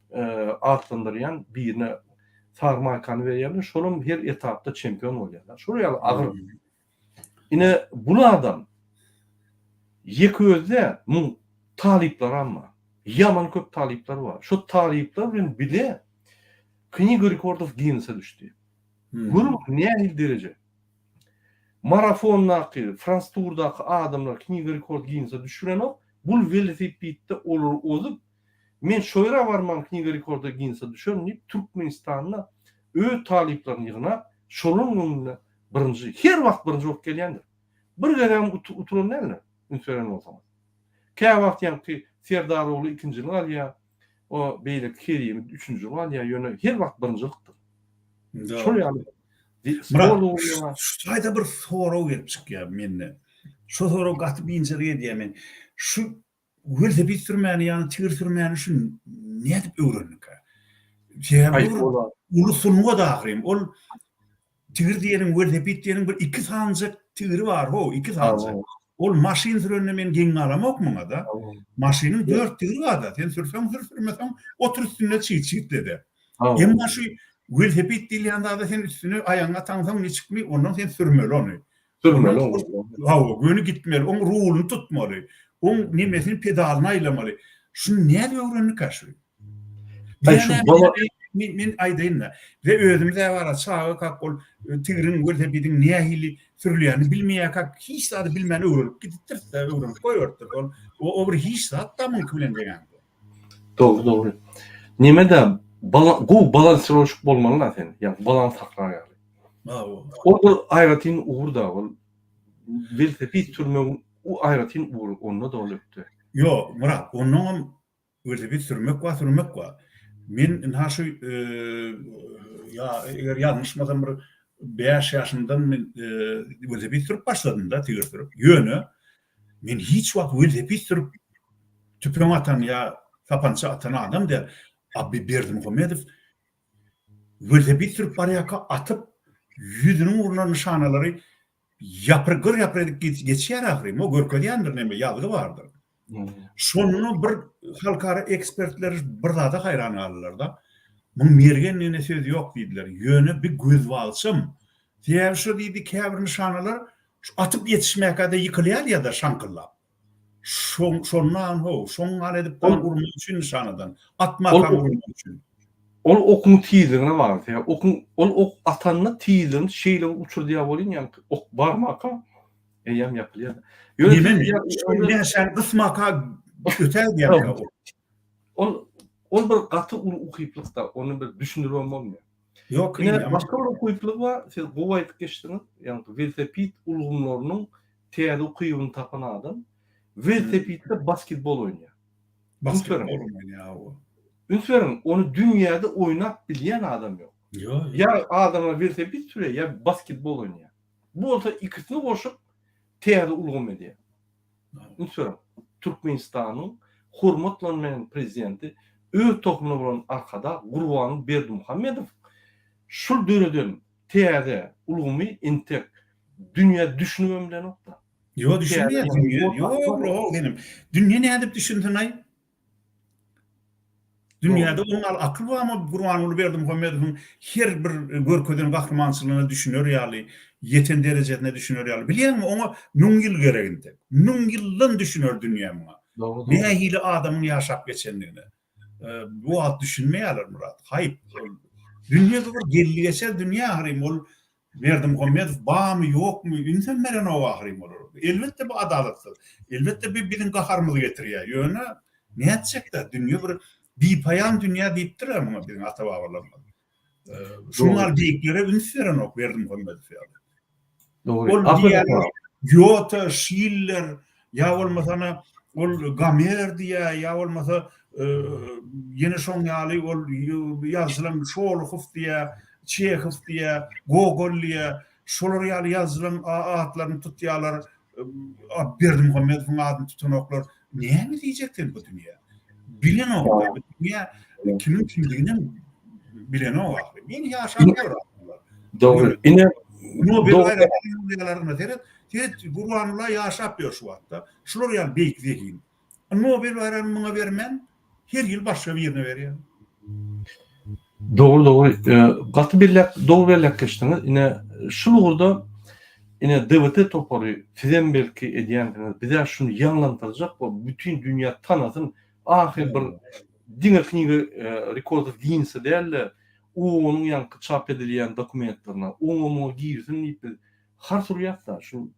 atlandyrýan birine sary maýkany berýärler, şolam her etapda çempion bolýarlar. Şol ýaly agyr. Ine bul adam ýeke özi däl, muň talyplaram bar. Ýaman köp talyplar bar. Şo talyplar bilen bile Kniga rekordow Ginnese düşdi. Görüň nähili dereje. Marafondaky, Frans Turdaky adamlar Kniga rekord Ginnese düşürenok, bul welosipedde olary ozup, men şo ýere barman Kniga rekorda Ginnese düşerin diýip Türkmenistanda öz talyplaryny ýygnap, şolaryň öňünde birinji, her wagt birinji bolup gelýändir. Bir gezegem utulan däldir, üns beren bolsaňyz. Käwagt ýaňky Serdarogly ikinjilik alýar, O beýleki Kerimi üçünji galýar, ýöne her wagt birinjilikdir. Şol ýaly Myrat, şu taýda bir sorag gelip çykýar mende. Şu sorag gaty biynjalyk edýär meni. Şu welosiped sürmäni, ýagny tigir sürmäni şu nädip öwrendikä? Sebäbi bu bir uly sungat ahyryn. Ol Tigir diýeniň, welosiped diýeniň bir iki sanyjak tigiri bar how, iki sanyjak. Ol maşyn sürende men geň galamok muňa-da. Maşynyň dört tigiri bar-da, sen sürseň sür, sürmeseň otur üstünde çyt-çytlede. Emma şu welosiped diýilýän zada sen üstüne aýagyňy ataňsoň niçikmi, ondan sen sürmeli ony. Sürmeli ony. Hawa, göni gitmeli, oň ruluny tutmaly, oň nemesini pedalyny aýlamaly. Şuny nädip öwrendikä şu? Men, men aýdaýyn-da, we özümiz-ä bar-a, çagakak ol tigriň, welosipediň nähili sürülýänini bilmeýärkäk, hiç zady bilmän öwrenip gidipdiris-de, öwrenip goýberipdiris. Ol, o bir hiç zat-da muňky bilen deňäňde. Dogry, dogry. Neme-de, gowy balansirowşik bolmaly-da sen, ýagny balans saklar ýaly. Hawa. Ol bir aýratyn ugur-da, ol welosiped sürmegiň aýratyn ugry, onda-da ol ökde. Ýok, Myrat, onnoňam Welosiped sürmek bar, sürmek bar. Men ynha şu ýa eger ýalňyşmasam bir bäş ýaşymdan men welosiped sürüp başladym-da, tigir sürüp. Ýöne men hiç wagt welosiped sürüp tüpeň atan ýa sapança atan adam däl. A Berdimuhamedow welosiped sürüp barýarka atyp ýüzüniň ugruna nyşanalary Ýapyr gyr ýapyr edip geçýär ahyryn, o görkezýändir neme ýazgy bardyr. Şonda bir halkara ekspertler bir zada haýran galdylar-da. Muň mergendigine söz ýok diýdiler. Ýöne bi gözbagçam. Sebäbi şo diýdi käbir nyşanalar şu atyp ýetişmäkä-de ýykylýar ýa-da şaňkyldap. Şoň şondan how, şoň gal edip dagy urmak üçin nyşanadan, atmakaň urmak üçin. Ol okuň tizligine bagly. Sebäbi okuň ol ok atanda tizligini şeýle bir uçurdýar welin, ýaňky ok barmaka eýýäm ýapylýar. Ýöne siz näşäni gysmaka ötägidýär ok. Ol ol bir gaty uly ukyplyk-da, ony bir düşündiribem bolmaýar. Ýok, Ine, başga bir ukyplygy bar, siz gowy aýdyp geçdiňiz, ýaňky welosiped ulgamlarynyň Täze ukybyny tapan adam welosipedde basketbol oýnaýar. Basketbol oýnaýar, hawa. Üns beriň, ony dünýäde oýnap bilýän adam ýok. Ýok. Ýa adamlar welosiped sürýär, ýa basketbol oýnaýar. Bu bolsa ikisini goşup täze ulgam edýär. Üns beriň, Türkmenistanyň hormatlanmaýan prezidenti öz tohumyna bolan Arkadag Gurbanguly Berdimuhamedow şul döreden täze ulgamy entek Dünýä düşünibem bilenok-da. Ýok, düşünmeýär dünýä. Ýok, ýok, inim. Dünýä nädip düşünsin-aý? Dünýäde oň ýaly akyl barmy Gurbanguly Berdimuhamedowyň her bir görkezen gahrymançylygyna düşüner ýaly, ýeten derejesine düşüner ýaly. Bilýäňmi, oňa müň ýyl gerek entek. Müň ýyldan düşüner dünýä muňa. Nähili adamyň ýaşap geçendigine. Bu wagt düşünmeýärler Myrat. Haýp. Dünýe bu bir geldi-geçer dünýä ahyryn. Ol Berdimuhamedow barmy ýokmy ünsem berenok ahyryn olar. Elbetde bu adalatsyz. Elbetde bu biziň gaharymyzy getirýär. Ýöne nätjekdä dünýe bir bipaýan dünýä diýipdirler muňa biziň ata-babalarymyz. Şunuň ýaly beýiklere üns berenok Berdimuhamedow ýaly. Dogry. Ol diýýär Gýote, Şiller ýa bolmasana ol Gomer diýýär ýa bolmasa ýene şoň ýaly ol ýazyjylaryň Şolohow diýýär, Çehow diýýär, Gogol diýýär. Şolar ýaly ýazyjylaryň atlaryny tutýarlar. Berdimuhamedowyň adyny tutanoklar. Näme diýjek sen bu dünýä? Bilenok. Bu dünýä kimiň kimdiginem bilenok ahyry. Men ýaşap ýör adamlar. Dogry. Ine Nobel baýragyna seret. Seret Gurbanguly ýaşap ýör şu wagtda. Şular ýaly beýik zehin. Nobel baýragyny muňa bermän, her ýyl başga birine berýär. Dogry dogry. Gaty belläp, dogry belläp geçdiňiz. Ine şul ugurda ine DWT topary sizem belki edýänsiňiz. Bizä şuny ýaňlandyrjak bolup bütin dünýä tanasyn. Ahyr bir diňe kniga rekordow Ginnese däl-de, OON-yň ýaňky çap edilýän dokumentlerine, oňa muňa girsin diýip biz hars urýas-da. Şu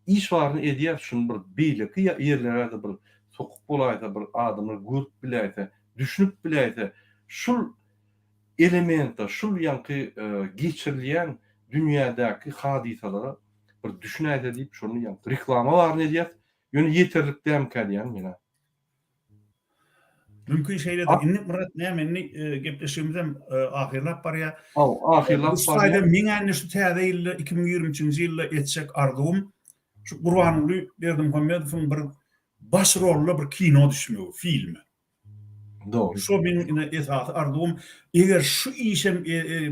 Iş baryny edýäs şuny bir beýleki ýerlere-de bir sokup bolaýsa bir adamlar görüp biläýse düşünip biläýse şul elemente şul ýaňky geçirilýän dünýädäki hadysalara bir düşünäýse diýip şony ýaňky reklama baryny edýäs ýöne ýeterlik dämkä diýýän menä. Mümkin şeýledir. Indi Myrat näme indi gepleşigimizem ahyrlap barýar. Haw, ahyrlap barýar. Bu meň indi şu täze ýylda 2023-nji ýylda etjek arzuwym şu Gurbanguly Berdimuhamedowyň bir baş rolda bir kino düşmegi, filme. Dogry. Şo meniň ine esasy arzuwym. Eger şu işem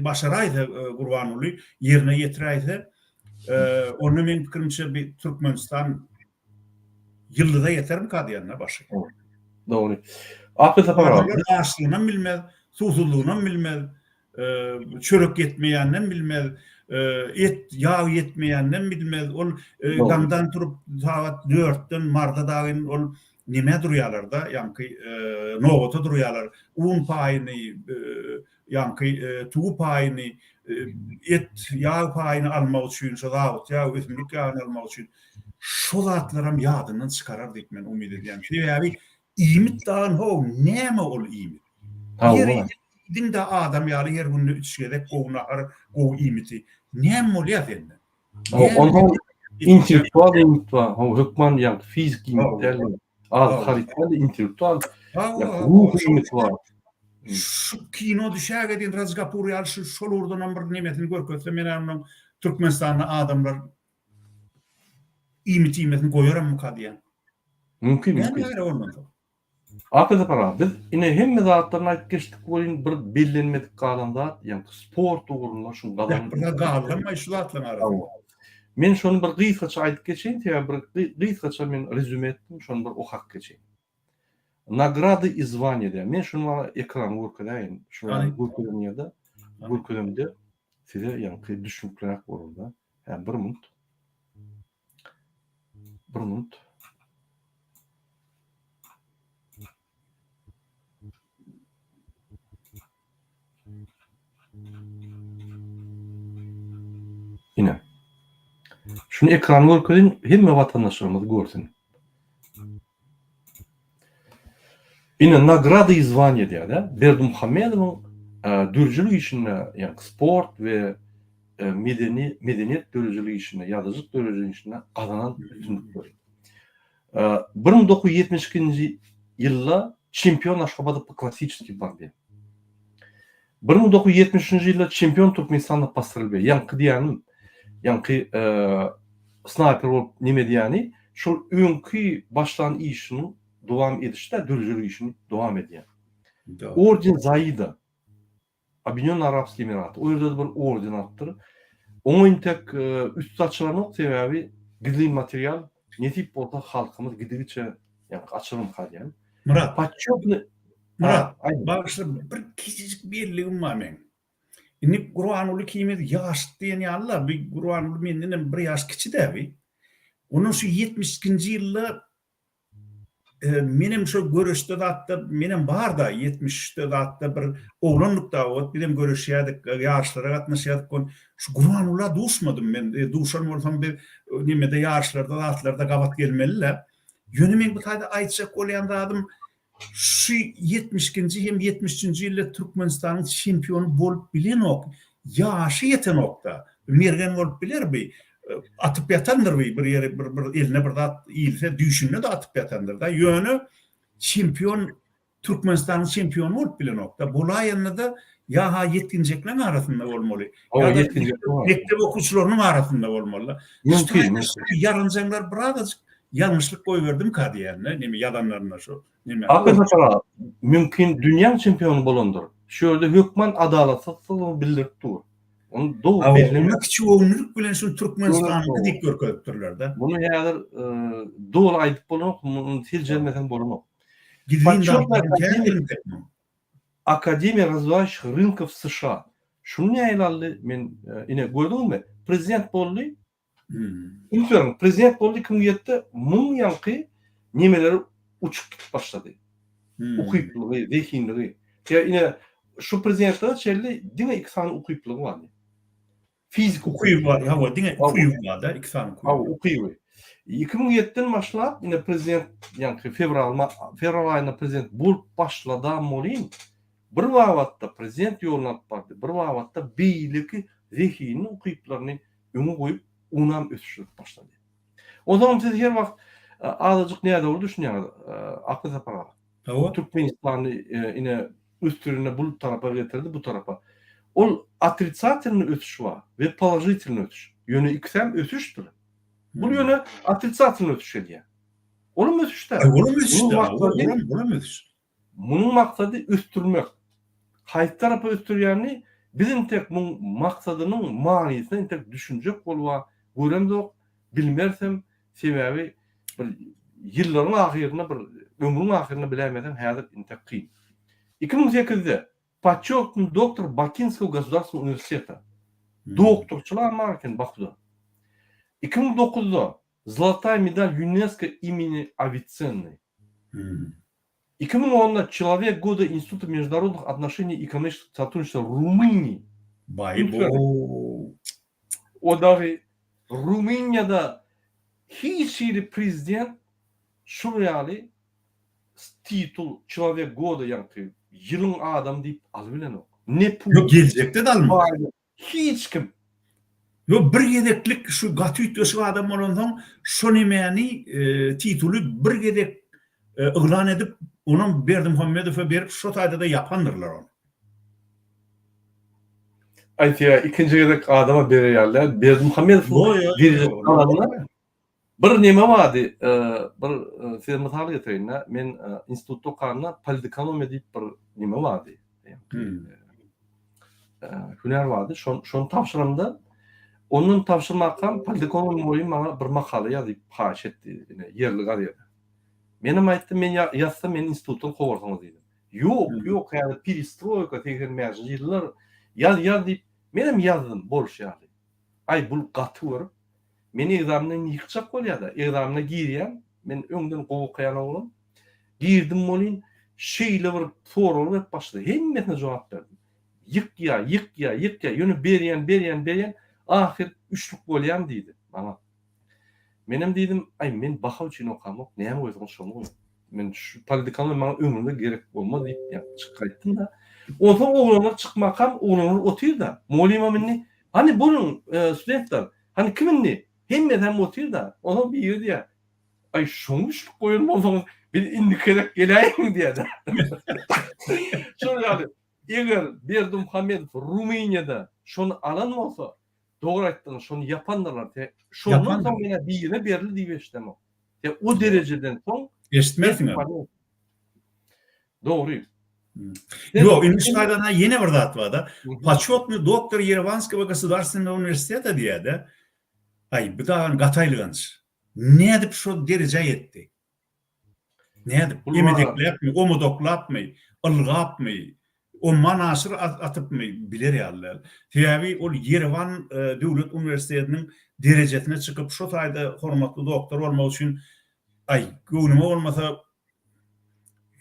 başaraýsa Gurbanguly, ýerine ýetiräýse, onda meniň pikirimçe bir Türkmenistan Ýyldyza ýetermika diýende başy. Dogry. Aky Sapar aga. Adamlar açlygynam bilmez, suwsuzlygynam bilmez, çörek ýetmeýäninem bilmez, et, ýag ýetmeýäninem bilmez. Ol daňdan turup sagat dörtden Marda dagyn ol. Nämä durýarlar-da, ýaňky nobata durýarlar. Un paýyny, ýaňky tugy paýyny, et, ýag paýyny almak üçin, şo zawod ýag, ösümlik ýagyny almak üçin. Şo zatlaram ýadyndan çykarar diýip men umyt edýän. Sebäbi iýmit dagy how, näme ol iýmit? Ýeri iýdiň-de adam ýaly her günde üç gezek gowy nahar, gowy iýmiti. Näme bolýar sende? Onsoň intellektual iýmit bar. Ho, hökman ýagny fiziki iýmit däl. Az haryt däl, intellektual, ruhy iýmit bar. Şu kino düşägedin Raj Kapur ýaly şu şol ugurdanam bir nemesini görkezse men onuň Türkmenistanda adamlar iýmit iýmesini goýarammyka diýýän. Mümkin, mümkin. Näme gerek ondan soň? Aka Sapar aga, biz ine hemme zatlaryny aýdyp geçdik welin bir bellenmedik galan zat, ýagny sport ugrunda şuň gazanan Bir zat galdymy şu zatlaryň arasynda? Men şony bir gysgaça aýdyp geçeýin, sebäbi bir gysgaça men rezýume etdim, şony bir okap geçeýin. Nagrady i zvaniýa diýýär. Men şuny maňa ekrany görkezäýin. Şuny görkezen ýerde, görkezemde size ýaňky düşnükliräk bolar-da. Hä, bir minut. Bir minut. Ine. Şuny ekrany görkezin, hemme watandaşlarymyz görsün. Ine, nagrada i zvaniýe diýýär-de. Berdimuhamedowyň döredijilik işinde, ýagny sport we medeni medeniýet döredijilik işinde, ýazyjylyk döredijilik işinde gazanan üstünlikleri. 1972-nji ýylda çempion Aşgabada po klassiçeskiý borbe. 1973-nji ýylda çempion Türkmenistanda po strelbe. Ýaňky diýýänim, ýaňky snaýper bolup neme diýýäni, şol öňki başlan işiniň dowam edişi-dä, döredijilik işini dowam edýär. Orden Zaida. Obýedinýonnyý Arabskiý Emiraty. O ýerde-de bir orden alypdyr. Oňa intek üsti açylanok, sebäbi gizlin material. Nesip bolsa halkymyz gidigiçe ýaňky açylymka diýýän. Myrat. Podçetny Myrat, bagyşla bir kiçijik belligim bar meň. Indi Gurbanguly ikimiz ýaş diýen ýaly-la, bi Gurbanguly mendenem bir ýaş kiçi-dä bi. Ondan şu 72-nji ýylda Menem şo göreşde zatda menem barda 73-de zatda bir oglanlykda o bizem göreşýärdik, ýaryşlara gatnaşýardyk. On şu Gurbangulla duşmadym men. Duşan bolsam biz nemede ýaryşlarda zatlarda gabat gelmeli-le. Ýöne men bu taýda aýtjak bolýan zadym şu 72-nji hem 73-nji ýylda Türkmenistanyň çempiony bolup bilenok. Ýaşy ýetenok-da. Mergen bolup biler bi. Atyp ýatandyr bi bir ýeri bir bir eline bir zat ilse düýşünde-de atyp ýatandyr-da. Ýöne çempion Türkmenistanyň çempiony bolup bilenok-da. Bolaýanda-da ýa-ha ýetginjekleň arasynda bolmaly. Ýa-da mekdep okuwçylarynyň arasynda bolmaly-da. Mümkin. Ýaranjaňlar birazajyk ýalňyşlyk goýberdimka diýýän-de, neme ýazanlarynda şu. Neme? Akyl Sapar aga, mümkin dünýäň çempiony bolandyr. Şu ýerde hökman adalatsyzlygy bildirip dur. Ony dogry bellemek. Ony kiçigöwünlilik bilen şuny Türkmenistanyňky diýip görkezipdirler-de. Muny häzir doly aýdyp bolanok, muny seljermeseň bolanok. Gizlin zatlaryň käbirini muň. Akademiýa razwiwaýuşih rynkow США. Şuny nähili aldy? Men ine gördüňizmi? Prezident boldy. Üns beriň, prezident boldy 2007-de muň ýaňky nemeleri uçup gidip başlady. Ukyplygy, zehinligi. Ýa ine şu prezidentlere çenli diňe iki sany ukyplygy bardy. Fiziki ukyby bar, hawa, diňe ukyby bar-da, iki sany ukyby. Hawa, ukyby. 2007-den başlap, ine prezident ýaňky fewral fewral aýynda prezident bolup başladam welin, bir babatda prezident ýoluny alyp bardy, bir babatda beýleki zehinli ukyplaryny öňe goýup, onam ösüşdirip başlady. Onsoňam siz her wagt azajyk nädogry düşünýäňiz, Aky Sapar aga. Hawa. Türkmenistany ine ösdürende bu tarapa getirdi, bu tarapa. Ol otrisatilnyý ösüş bar we položitelnyý ösüş. Ýöne ikisem ösüşdir. Bul ýöne otrisatilnyý ösüş edýär. Olam ösüş däl. Olam ösüş däl. Olam ösüş. Munuň maksady ösdürmek. Haýsy tarapa ösdürýänini biz entek muň maksadynyň manysyna entek düşünjek boluba göremzok, bilmerisem, sebäbi bir ýyllaryň ahyrynda bir ömrüň ahyrynda biläýmeseň häzir entek kyn. 2008-de Poçetnyý doktor Bakinskogo gosudarstwennogo uniwersiteta. Doktorçylam bar eken Bakuda. 2009-da Zolotaya medal Ýunesko imeni Awitsenny. 2010-da Человек года Института международных отношений и экономического сотрудничества Rumyniýa. Baý bo. O dagy Rumyniýada hiç hili prezident şul ýaly titul Человек goda ýaňky ýylyň adamy diýip alybilenok. Ne Putin. Ýok geljekde-de almaz. Hiç kim. Ýok bir gezeklik şu gaty üýtgeşik adam bolansoň şo nemäni tituly bir gezek yglan edip onam Berdimuhamedowa berip şo taýda-da ýapandyrlar ony. Aýtýa ikinji gezek adama berýärler däl Berdimuhamedowyň derejesini alanda bir neme bardy bir size mysal getireýin-dä men institutda okanda politekonomiýa diýip bir neme bardy hünär bardy şony tabşyramda ondan tabşyrmakam politekonomiýa mugallym maňa bir makala ýaz diýip haýyş etdi ine ýerli gazete menem aýtdym men ýazsam meni institutdan kowarsyňyz diýdim Ýok, ýok, häzir perestroýka, 85-nji ýyllar, ýaz, ýaz diýip, menem ýazdym bolşy ýaly. Aý, bul gaty görüp, meni ekzamenden ýykjak bolýa-da, ekzamene girýän, men öňden gowy okaýan oglan, girdim welin, şeýle bir soraglar berip başlady, hemmesine jogap berdim. Ýykýa, ýykýa, ýykýa, ýöne berýän, berýän, berýän, ahyr üçlük bolýan diýdi maňa. Menem diýdim, aý, men baha üçin okamok, näme goýsaňyz şony goýuň. Men şu politikalar maňa ömrümde gerek bolmaz diýip, ýa çykyp gaýtdym-da. Onsoň oglanlar çykmakam, oglanlar otyr-da. Mugallymam indi, Hany boluň, studentler, hany kim indi? Hemmesem otyr-da. Onsoň biri diýýär, Aý, şoňa üçlük goýan bolsaňyz, biz indiki gezek geläýiň diýýär-de. Şol ýaly, eger Berdimuhamedow Rumyniýada şony alan bolsa, Dogry aýtdyňyz şony ýapandyrlar te şondan soň menä birine berildi diýip eşidemok. Te o derejeden soň Eşitmersiňem. Dogry. Ýok, indi şu taýdan ýene bir zat barda. Poçetnyý doktor Ýerewanskogo gosudarstwennogo uniwersiteta diýýär-de. Aý, bu dagan gaty aýylganç. Nädip şo derejä ýetdi? Nädip? Emedekläpmi, omudoklapmy, ylgapmy, omman aşyr atypmy, biler ýaly däl. Sebäbi ol Ýerewan döwlet uniwersitetiniň derejesine çykyp, şo taýda hormatly doktor bolmak üçin, aý, göwnüme bolmasa,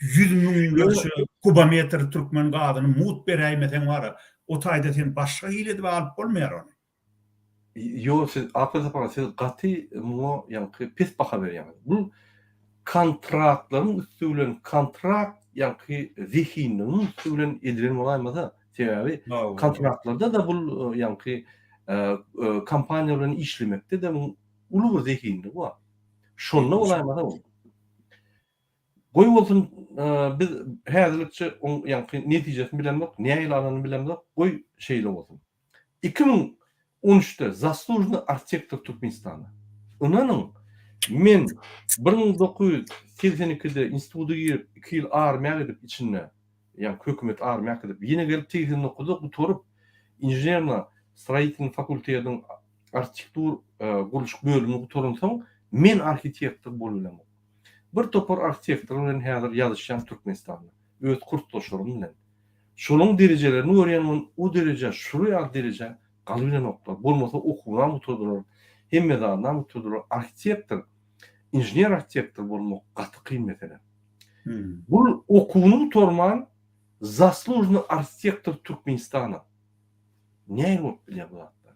ýüz müňlerçe kubometr türkmen gazyny mugt beräýmeseň bar-a, o taýda sen başga hili edip alyp bolmaýar ony. Ýok siz Akgül Sapar siz gaty muňa ýaňky pes baha berýäňiz. Bu kontraktlaryň üsti bilen kontrakt ýaňky zehinligiň üsti bilen edilen bolaýmasa, sebäbi kontraktlarda-da bul ýaňky kompaniýa bilen işlemekde-de muň uly bir zehinligi bar. Şonda bolaýmasa bu. Goý bolsun biz häzirlikçe oň ýaňky netijesini bilemzok, nähili alanyny bilemzok, goý şeýle bolsun. 2013-de Zaslužnyý arhitektor Türkmenistana. Ynanyň, men 1982-de instituta girip, iki ýyl armiýa gidip içinde, ýagny hökümet armiýa äkidip, ýene gelip 89-da gutaryp, inženerno-stroitelnyý fakultetiň arhitektur gurluşyk bölümini gutaransoň, men arhitektor bolubilemok. Bir topar arhitektorlar bilen häzir ýazyşýan Türkmenistanda, öz kursdaşlarym bilen. Şolaň derejelerini görýän men o derejä şular ýaly derejä galybilenoklar. Bolmasa okuwynam gutardylar, hemme zadynam gutardylar. Arhitektor, inžener arhitektor bolmak gaty kyn mesele. Bul okuwyny gutarman zaslužnyý arhitektor Türkmenistana. Nähili bolup bilýär bu zatlar?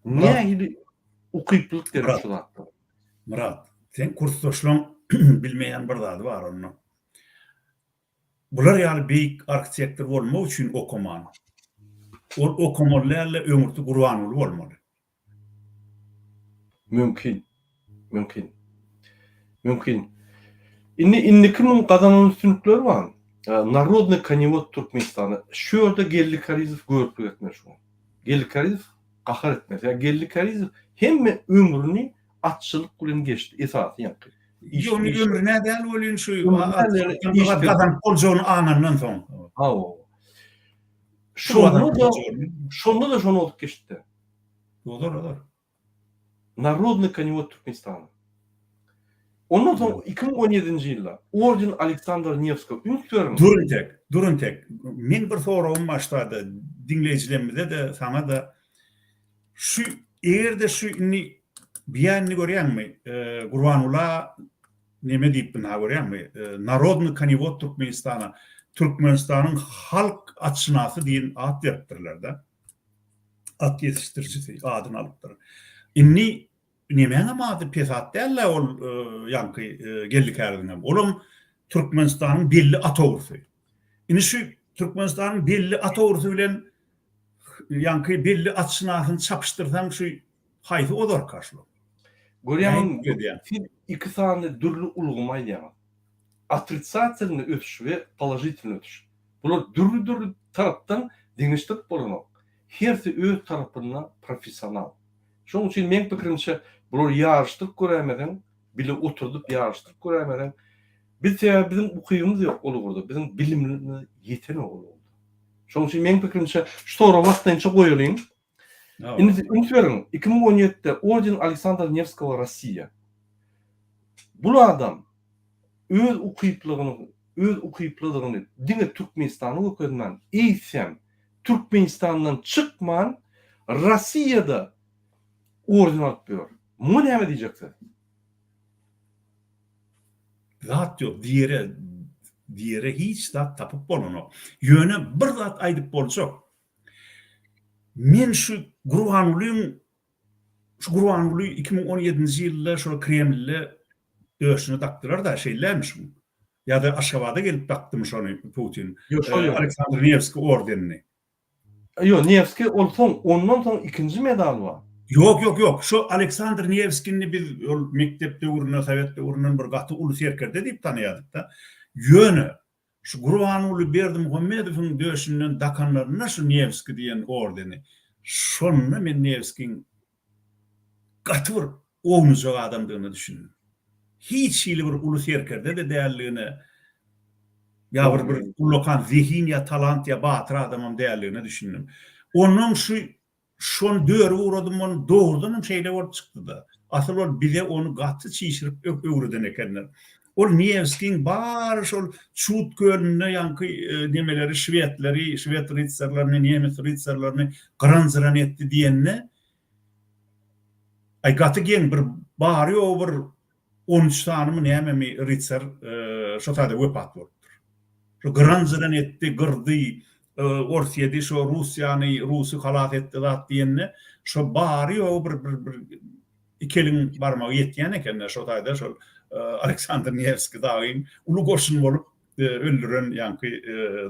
Nähili ukyplylyk gerek şu zatlara? Myrat, seň kursdaşlaň bilmeýän bir zady bar onda. Bular ýaly beýik arhitektor bolmak üçin okaman. Ol okamaly däl-de öňürti Gurbanguly bolmaly. Mümkin. Mümkin. Mümkin. Indi indiki muň gazanan üstünlikleri bar. Narodnyý konewod Türkmenistana. Şu ýerde Geldi Kärizow göriplik etmeli şuňa. Geldi Kärizow gahar etmeli. Sebäbi Geldi Kärizow hemme ömrüni atçylyk bilen geçdi esasy ýaňky. Ýok, indi ömrüne däl welin şu gazanyp boljagyny aňandan soň. Hawa. Şonda-da şonda-da şony ozup geçdi. Ozar, ozar. Narodnyý konewod Türkmenistana. Ondan soň 2017-nji ýylda Orden Aleksandra Newskow üns beriň. Dur entek, dur entek. Meň bir soragym bar ştada diňleýjilerimize-de, saňa-da. Şu eger-de şu indi biýa indi görýäňmi, Gurbangula. neme diýip ynha görýäňmi? Narodnyý konewod Türkmenistana, Türkmenistanyň halk atşynasy diýen at beripdirler-de. At ýetişdirijisi adyny alypdyr. Indi nemäňem ady pes at däl-ä ol ýaňky Geldi Käriziňem. Olam Türkmenistanyň belli at ogrusy. Indi şu Türkmenistanyň belli at ogrusy bilen ýaňky belli atşynasyny çapyşdyrsaň şu haýsy ozarka şular? Görýäňmi, siz iki sany dürli ulgamy aýdýaňyz. Otrisatelnyý ösüş we položitelnyý ösüş. Bular dürli-dürli tarapdan deňeşdirip bolanok. Hersi öz tarapynda professional. Şonuň üçin meň pikirimçe bulary ýaryşdyryp göräýmeseň, bile oturdyp ýaryşdyryp göräýmeseň, biz sebäbi biziň ukybymyz ýok ol ugurda, biziň bilimimiz ýetenok ol ugurda. Şonuň üçin meň pikirimçe şu soragy wagtlaýynça goýalyň. Indi üns beriň, 2017-de Orden Aleksandra Newskogo Rossiýa. Bul adam öz ukyplygyny, öz ukyplydygyny diňe Türkmenistana görkezmän, eýsem Türkmenistandan çykman Rossiýada orden alyp ýör. Muňa näme diýjek siz? Zat ýok, diýere, diýere hiç zat tapyp bolanok. Ýöne bir zat aýdyp boljak. Men şu Gurbangulyň şu Gurbanguly 2017-nji ýylda şol Kremlde döşüne dakdylar-da, şeýlemi şuň? Ýa-da Aşgabada gelip dakdymy şony Putin? Ýok, şol ýok. Aleksandr Newski ordenini. Ýok, Newski ol soň, ondan soň ikinji medal bar. Ýok, ýok, ýok. Şo Aleksandr Newskini biz ol mekdep döwründe, sowet döwründen bir gaty uly serkerde diýip tanaýardyk-da. Ýöne şu Gurbanguly Berdimuhamedowyň döşünden dakanlarynda şu Newski diýen ordeni, şonda men Newskiň gaty bir ownujak adamdygyna düşündim. Hiç hili bir uly serkerde-de däldigine, ýa bir bir ullakan zehin ýa talant ýa batyr adamam däldigine düşündim. Onnoň şu şony dörüp ugradym, ony dogrudanam şeýle bolup çykdy-da. Asyl ol bize ony gaty çişirip öwreden ekenler. Ol Newskiň bary şol Çud kölünde ýaňky nemeleri şwedleri, şwed rytsarlaryny, nemes rytsarlaryny gyran-jyran etdi diýende, aý gaty geň bir bary-ýogy bir on üç sanymy nämemi rytsar şo taýda wepat bolupdyr. Şo gyran-jyran etdi, gyrdy, Orsýedi şo Russiýany, Rusy halas etdi zat diýende, şo bary-ýogy bir bir bir Iki eliň barmagy ýetýän eken-de şo taýda şol Aleksandr Newskiý dagyň uly goşun bolup öldüren ýaňky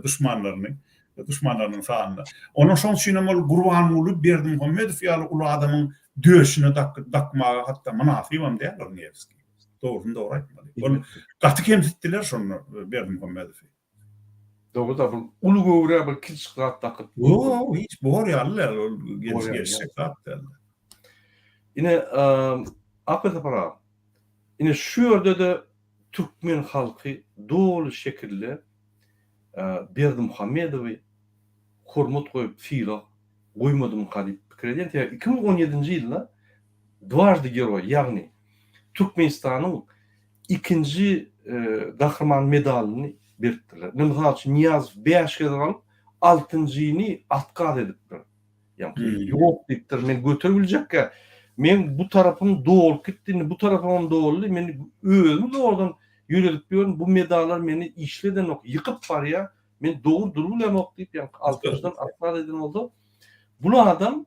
duşmanlaryny, duşmanlarynyň sanyny. Onuň şoň üçinem ol Gurbanguly Berdimuhamedow ýaly uly adamyň döşüne dakmaga hatda mynasybam däl ol Newskiý. Dogrusyny dogry aýtmaly. Ol gaty kemsitdiler şonda Berdimuhamedowy. Dogry-da bu uly göwrä bir kiçijik zat dakyp. Ýok, hiç bor ýaly däl ol gelişjek zat däl. Ine, Akly Sapar aga, ine şu ýerde-de türkmen halky doly şekilde Berdimuhamedowy hormat goýup sylag goýmadymyka diýip pikir edýän. Sebäbi 2017-nji ýylda dwaždy geroý, ýagny Türkmenistanyň ikinji Gahryman medalyny beripdirler. Ine, mysal üçin, Nyýazow bäş gezek alyp, altynjyny otkaz edipdir. Ýagny, ýok diýipdir, men göterip biljekkä, meň bu tarapym dolup gitdi, indi bu tarapymam doldy, men özüm zordan ýöredip ýörün, bu medallar meni işledenok, ýykyp barýar, men dogry durup bilemok diýip, ýagny altynjydan otkaz eden bolsa, bul adam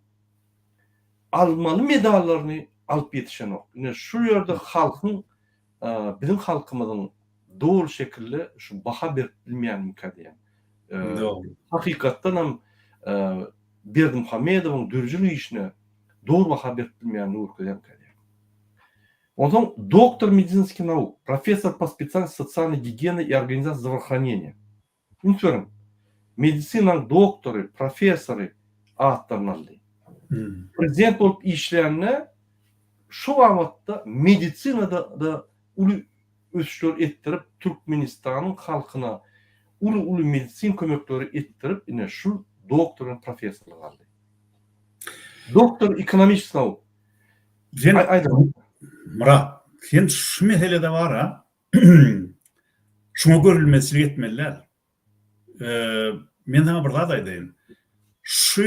almaly medallaryny alyp ýetişenok. Ine şu ýerde halkyň biziň halkymyzyň doly şekilde şu baha berip bilmeýänmikä diýýän. Dogry. Hakykatdan hem Berdimuhamedowyň döredijilik işine dogry baha berip bilmeýänini görkezýärmikä diýýän. Onsoň doktor medisinskih nauk, professor po spesialnosti sosialnoý gigiýena i organizasiýa zdravoohraneniýa. Üns beriň, medisinanyň doktory, professory atlaryny aldy. Prezident bolup işlände şu babatda medisinada-da uly ösüşler etdirip, Türkmenistanyň halkyna uly-uly medisin kömekleri etdirip, ine şu doktor bilen professorlyk aldy. Doktor ekonomiçeskiý nauk. Sen, Myrat, sen şu meselede bar-a, Şuňa görülmezçilik etmeli däl. Men saňa bir zat aýdaýyn. Şu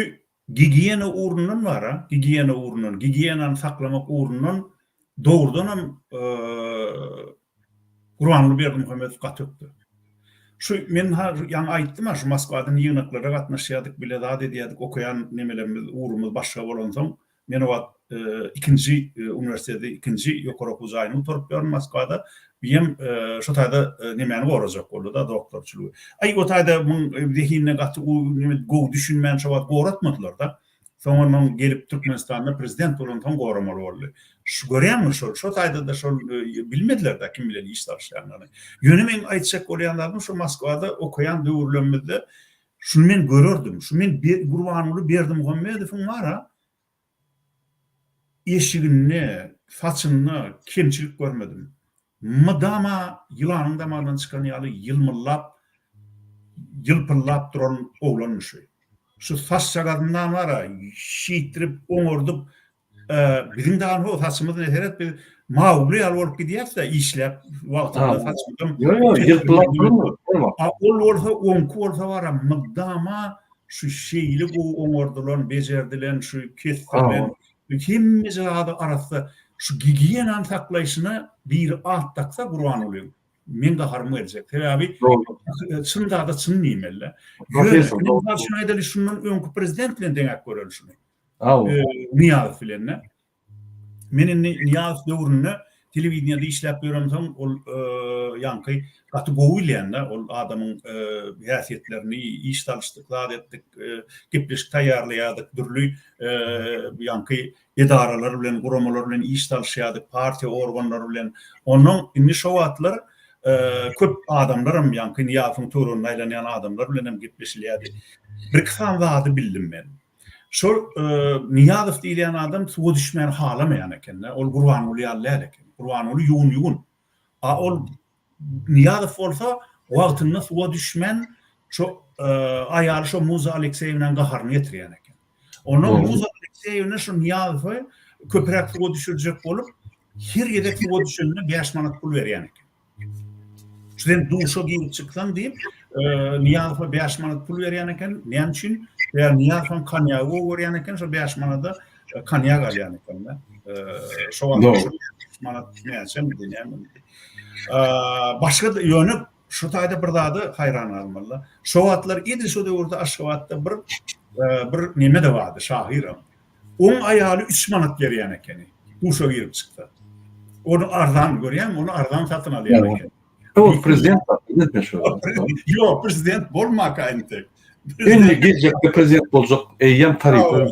gigiýena ugrundan bar-a, gigiýena ugrundan, gigiýenany saklamak ugrundan dogrudanam. Gurbanguly Berdimuhamedow gaty ökde. Şu men ha ýaňy aýtdym-a şu Moskwadan ýygnaklara gatnaşýardyk, bile zat edýärdik, okaýan nemelerimiz, ugrumyz başga bolansoň, men o wagt ikinji uniwersiteti, ikinji ýokary okuw jaýyny gutaryp ýörün Moskwada. Biýem şo taýda nemäni gorajak boldy-da, doktorçylygy. Aý, o taýda muň zehinine gaty gowy düşünmän şo wagt goratmadylar-da. Soň ondan gelip Türkmenistanda prezident bolansoň goramaly boldy. Şu görýäňmi şol şo taýda-da şol bilmediler-dä kim bilen iş salyşýanyny. Ýöne meň aýtjak bolýan zadym şu Moskwada okaýan döwürlerimizde şuny men görerdim. Şu men Gurbanguly Berdimuhamedowyň bar-a eşiginde, saçynda kemçilik görmedim. Mydama ýylanyň damagyndan çykan ýaly ýylmyllap, ýylpyldap duran oglandy şu. Şu saçjagazyndan bar-a, şeýtdirip, oňardyp, biziň dagy ho saçymyz ne seret, biz Maugli ýaly bolup gidýäs-de, işläp wagtynda saçymyzam. Ýok, ýok, ýylpyldap durmur. A ol bolsa, oňki bolsa bar-a, mydama şu şeýle gowy oňardylan, bejerdilen, şu kesdirilen, Hemme zady arassa şu gigiýenany saklaýşyna biri at daksa Gurbangulyň meň gaharym geljek. Sebäbi çyn zada çyn diýmeli. Ýöne mysal üçin aýdaly şundan öňki prezident bilen deňäp göreli şuny. Nyýazow bilen-de. Men indi Nyýazow döwründe telewideniýede işläp ýöremsoň ol ýaňky gaty gowy bilýän-de ol adamyň häsiýetlerini iş salyşdyk zat etdik gepleşik taýýarlaýardyk dürli ýaňky edaralar bilen guramalar bilen iş salyşýardyk partiýa organlary bilen onnoň indi şo wagtlar köp adamlaram ýaňky Nyýazowyň töwereginde aýlanýan adamlar bilen hem gepleşilýärdi birki sany zady bildim men. Şol Nyýazow diýilýän adam suwa düşmäni halamaýan eken-de. Ol Gurbanguly ýaly däl eken. Gurbanguly ýuwun-ýuwun. A ol Nyýazow bolsa wagtynda suwa düşmän şo aýaly şo Muza Alekseýewnäň gaharyny getirýän eken. Ondan Muza Alekseýewna şo Nyýazowy köpräk suwa düşürjek bolup, her gezek suwa düşende bäş manat pul berýän eken. Şu sen duşa girip çyksaň diýip, Nyýazowa 5 manat pul berýän eken. Näme üçin? Ýa Nyýazowyň konýagy gowy görýän eken, şo 5 manada konýak alýan eken-de. Şo wagt 5 manat näçemidi, nämemidi. Başga ýöne şu taýda bir zada haýran galmaly. Şo wagtlar edil şo döwürde Aşgabatda bir bir neme-de bardy, şahyram. Oň aýaly üç manat berýän ekeni, duşa girip çyksa. Ony arzan, görýäňmi, ony arzan satyn alýan eken. Ol prezident prezident meşhur. Ýok, prezident bolmaka entek. Indi geljekde prezident boljak eýýäm taryplar.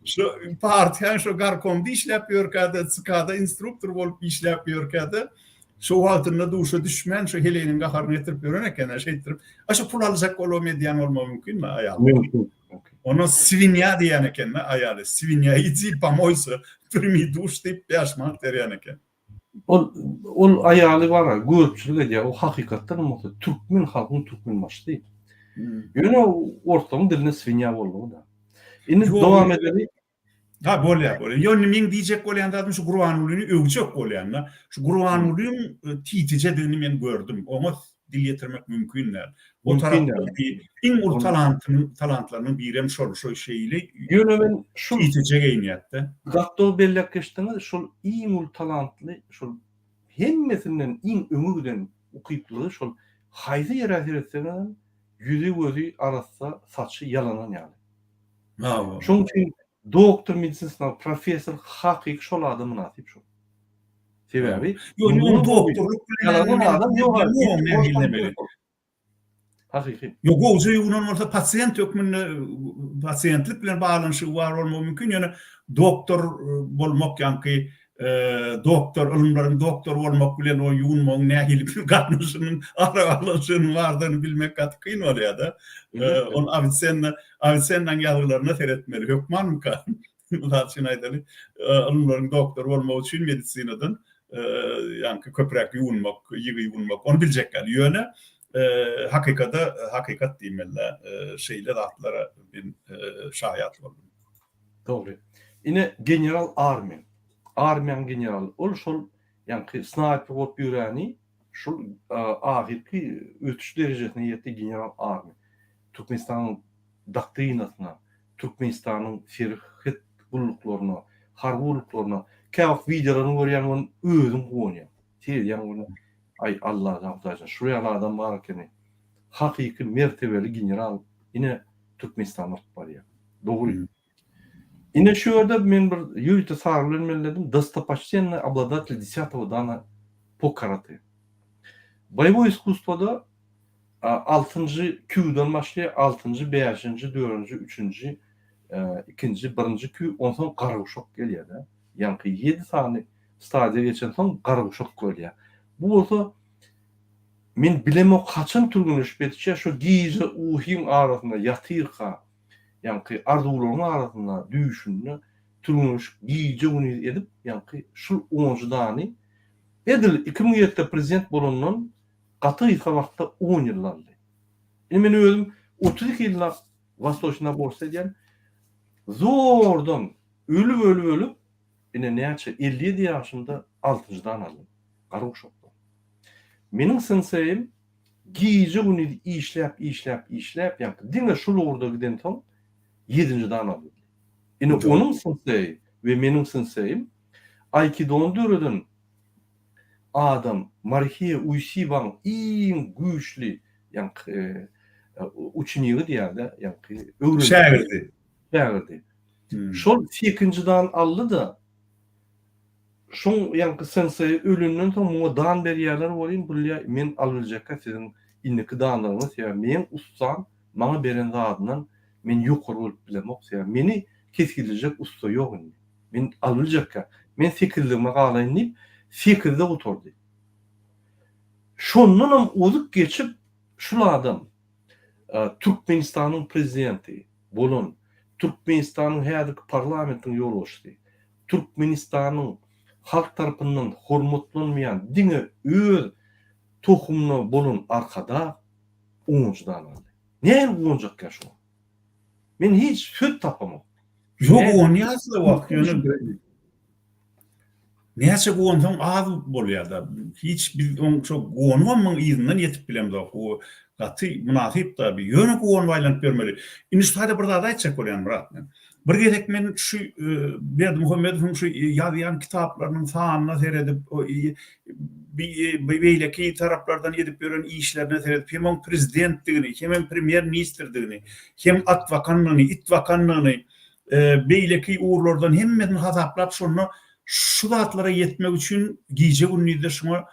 Şu partiýanyň şu gorkomda işläp ýörkä-de, ÇK-da instruktor bolup işläp ýörkä-de, şu wagtynda duşa düşmän, şu heleýiniň gaharyny getirip ýören eken-ä, şeýtdirip. A şu pul aljak bolubam edýän bolmagy mümkinmi aýaly? Mümkin. Ona swinýa diýýän eken-de aýaly. Swinýa idi pomoýsa, primi duş diýip 5 manat berýän eken. Ol ol aýaly bar-a, göripçilik edýär. O hakykatdan bolsa türkmen halkynyň türkmenbaşysy. Ýöne orslaryň dilinde swinýa boldugy-da. Indi dowam edeli. Ha bolýar, bolýar. Ýöne meň diýjek bolýan zadym şu Gurbangulyny öwjek bolýan-da. Şu Gurbangulyň e, titijedigini men gördüm. Oňa dil ýetirmek mümkin däl. O tarapda iň uly talantynyň talantlarynyň birem şol, şo şeýle. Ýöne men şu titije geýinýär-de. Gaty belläp geçdiňiz, şol iň uly talantly, şol hemmesinden iň öňe giden ukyplygy şol haýsy ýere seretseňizem ýüzi gözi arassa, saçy ýalanan ýaly. Şonuň üçin doktor medisinasyna professor hakyky şol adam mynasyp şol. Sebäbi Ýok, ýok, doktorlyk bilen adam ýok. Hakyky. Ýok, gowja ýuwunan bolsa pasient hökmünde pasiýentlik bilen baglanyşygy bar bolmagy mümkin, ýöne doktor bolmak ýaňky doktor, ylymlaryň doktory bolmak bilen o ýuwunmagyň nähili bir gatnaşygynyň, arabaglanyşygynyň bardygyny bilmek gaty kyn bolýar-da. Ony Awisenna, Awisennaň ýazgylaryna seretmeli hökmanmyka? Mysal üçin aýdaly, ylymlaryň doktory bolmak üçin medisinadan ýaňky köpräk ýuwunmak, ýygy ýuwunmak, ony biljek ýaly. Ýöne hakykada hakykat diýmeli-dä, şeýle zatlara men şaýat boldum. Dogry. Ine general armiýa. Armiýaň generaly. Ol şol ýaňky snaýper bolup ýöräni şol ahyrky ösüş derejesine ýetdi general armiýa. Türkmenistanyň doktrinasyna, Türkmenistanyň serhet gulluklaryna, harby gulluklaryna käwagt wideolaryny görýän bolun özüň guwanýaň. Seredýäň bolun. Aý, Allajan, Hudaýjan, şular ýaly adam bar ekeni. Hakyky mertebeli general ine Türkmenistany alyp barýar. Dogry. Ine şu ýerde men bir ýörite sary bilen belledim, Dostopoçtennyý obladatelь desýatogo dana po karate. Boýewoý iskusstwoda altynjy kýudan başlaýar, altynjy, bäşinji, dördünji, üçünji, ikinji, birinji kýu, onsoň garaguşak gelýär-de. Ýaňky ýedi sany stadiýa geçensoň garaguşak bolýar. Bu bolsa men bilemok haçan türgenleşip ýetişýär, şo gije uhyň arasynda ýatyrka, ýaňky arzuwlaryň arasynda düýşünde türgenleşip gije-gündiz edip, ýaňky şul onjy dany edil 2007-de prezident bolandan gaty gysga wagtda on ýylda aldy. Indi men özüm 32 ýyllap Wastoçnyý naborstwo edýän. Zordan ölüp-ölüp-ölüp ine näçe 57 ýaşymda altynjydan aldym. Garaguşakdan. Meniň senseýim gije-gündiz işläp, işläp, işläp, ýaňky diňe şul ugurda gidensoň ýedinjidan aldy. Ine onuň senseýi we meniň senseýim aýkidony döreden adam Marhiýa Uýsibaň iň güýçli ýaňky uçenigi diýýär-de, ýaňky öwrenijisi. Şägirdi. Şägirdi. Şol sekinji dan aldy-da, şoň ýaňky senseýi ölenden soň muňa dan berýärler welin, bu diýýär, men alybiljekkä siziň indiki danlaryňyz, sebäbi meň ussam maňa beren zadyndan men ýokary bolup bilemok, sebäbi meni kesgitlejek ussa ýok indi. Men alybiljekkä, men sekizligime galaýyn diýip, sekizde gutardy. Şondanam ozup geçip, şul adam Türkmenistanyň prezidenti bolan, Türkmenistanyň häzirki parlamentiniň ýolbaşçysy, Türkmenistanyň halk tarapyndan hormatlanmaýan diňe öz tohumyna bolan Arkadag onunjy dan aldy. Nähili guwanjakka şuňa? Men hiç söz tapamok. Ýok guwanýas-da wagt ýöne näçe guwansaň az bolýar-da. Hiç biz oň şo guwanybam muň yzyndan ýetip bilemzok. Bu gaty mynasyp-da bi. Ýöne guwanyp aýlanyp ýörmeli. Indi şu taýda bir zat aýtjak bolýan Myrat men. Bir gezek men şu Berdimuhamedowyň şu ýazýan kitaplarynyň sanyna seredip, beýleki taraplardan edip ýören işlerine seredip, hem oň prezidentdigini, hemem premýer-ministrdigini, hem at bakandygyny, it bakandygyny, beýleki ugurlardan hemmesini hasaplap, şonda şu zatlara ýetmek üçin gije-gündizde şuňa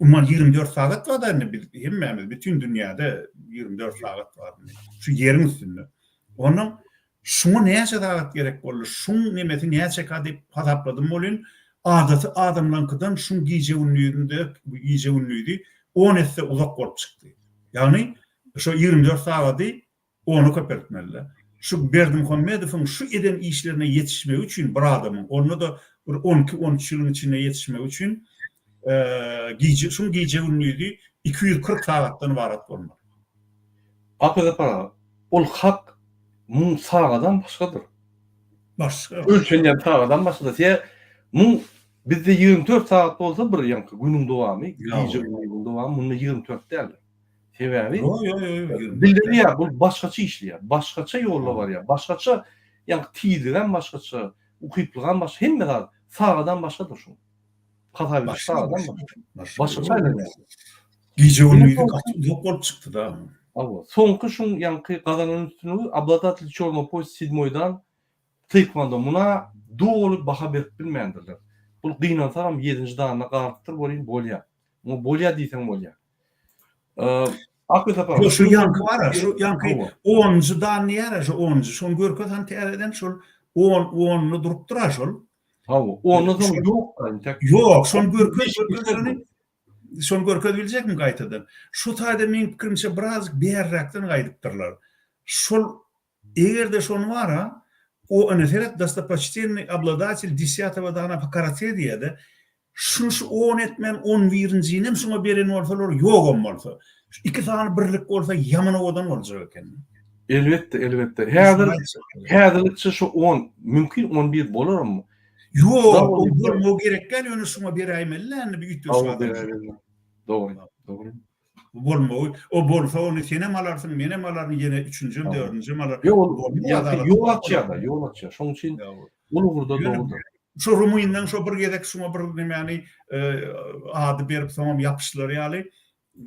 Umuman 24 sagat bar-da indi biz hemmämiz bütin dünýäde 24 sagat bar indi şu ýeriň üstünde. Ondan şuňa näçe sagat gerek boldy, şuň nemesi näçeka diýip hasapladym welin, adaty adamlaňkydan şuň gije-gündizinde gije-gündizi on esse uzak bolup çykdy. Ýagny şo 24 sagady Ony köpeltmeli-dä. Şu Berdimuhamedowyň şu eden işlerine ýetişmegi üçin bir adamyň, onda-da bir on iki, on üç ýylyň içinde ýetişmegi üçin gije, şuň gije-gündizi 240 sagatdan ybarat bolmaly. Apy Sapar aga, ol hak muň sagadam başgadyr. Başga. Ölçenýän sagadam başgadyr. Sebäbi muň bizde 24 sagat bolsa bir ýaňky günüň dowamy, gije-gündiziň dowamy munda 24 däldir. Sebäbi bildirýär, bu başgaça işleýär, başgaça ýolda barýar, başgaça, ýagny tizligem başgaça, ukyplygam başga, hemme zat sagadam başgadyr şuň. Hasap ediş sagadam başga. Başgaça aýlanýar. Gije gündizi gaty uzak bolup çykdy-da. Hawa, soňky şuň ýaňky gazanan üstünligi obladatelь çornogo poýas sedmoýdan taekwondo muna doly baha berip bilmändirler. Bul gynansagam ýedinji danda galypdyr welin bolýar. Muňa bolýar diýseň bolýar. Akly Sapar. Ýok, şu ýaňky bar-a, şu ýaňky onunjy dan diýýär-ä, şu onunjy. Şony görkez hany täzeden, şol on, onunda durupdyr-a şol. Hawa, ondan soň ýok-da entek. Ýok, şony görkez, görkez şony. Şony görkez biljekmi gaýtadan? Şu taýda meň pikirimçe birazjyk bärräkden gaýdypdyrlar. Şol Eger-de şony bar-a, o ine seret dostopoçtennyý obladatelь desýatogo dana po karate diýýär-de, şuny şu on etmän on birinjinem şuňa beren bolsalar, ýogam bolsa, şu iki sany birlik bolsa ýaman owadan boljak eken. Elbetde, elbetde. Häzir, häzirlikçe şu on, mümkin on bir bolaram. Ýok, o bolmagy gerek däl, ýöne şuňa beräýmeli-dä indi bir üýtgeşik adam. Dogry, dogry. Bolmagy, o bolsa ony senem alarsyň, menem alaryn, ýene üçünjem, dördünjem alar. Ýok, ol ýol açýar-da, ýol açýar. Şonuň üçin ol ugurda dogrudyr. Şu rumyndan şo bir gezek şuňa bir nemäni ady berip soňam ýapyşlary ýaly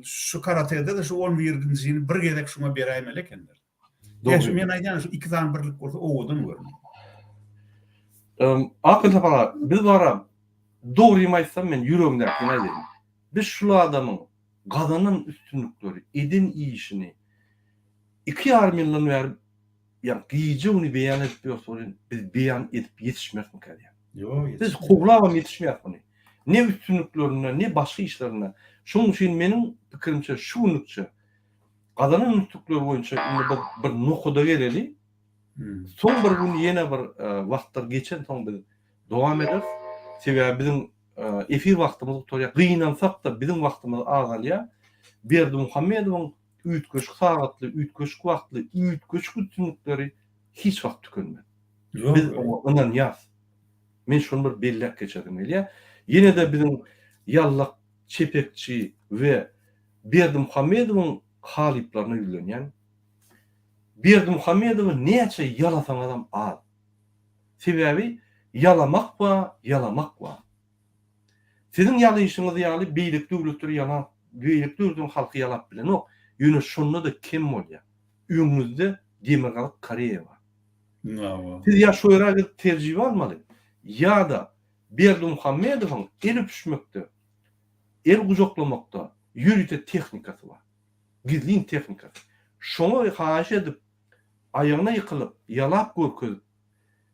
şu karatede-de şu on birinjini bir gezek şuňa beräýmeli ekenler. Dogry. Men aýdýan şu iki sany birlik bolsa owadan görünýär. Akyl Sapar aga, biz bara dogrymy aýtsam men ýüregimdäkini aýdaýyn. Biz şul adamyň gazanan üstünlikleri, eden işini iki ýarym ýyldan bäri ýa gije-güni beýan edip ýörse welin biz beýan edip ýetişmerismikä diýýän. Ýok, ýetişmeris. Biz kowlabam ýetişmeýäris muny. Ne üstünliklerinde, ne başga işlerinde. Şonuň üçin meniň pikirimçe şu günlükçe gazanan üstünlikleri boýunça indi bir bir nokada geleli. Soň bir gün ýene bir wagtlar geçensoň biz dowam ederis. Sebäbi biziň efir wagtymyz gutarýar. Gynansak-da biziň wagtymyz azalýar. Berdimuhamedowyň üýtgeşik sagatly, üýtgeşik wagtly, üýtgeşik üstünlikleri hiç wagt tükenmez. Biz oňa ynanýarys. Men şony bir belläp geçesim gelýär. Ýene-de biziň Ýallak çepekçi we Berdimuhamedowyň halyplaryna ýüzlenýän. Berdimuhamedowy näçe ýalasaňyzam az. Sebäbi ýalamak bar, ýalamak bar. Siziň ýalyşyňyz ýaly beýleki döwletler ýalap, beýleki döwletiň halky ýalap bilenok, ýöne şonda-da kem bolýar. Öňüňizde Demirgazyk Koreýa bar. Siz ýa şo ýere gidip terjibe almaly, ýa-da Berdimuhamedowyň el öpüşmekde, el gujaklamakda ýörite tehnikasy bar. Gizlin tehnikasy. Şoňa haýyş edip, aýagyna ýykylyp, ýalap görkezip,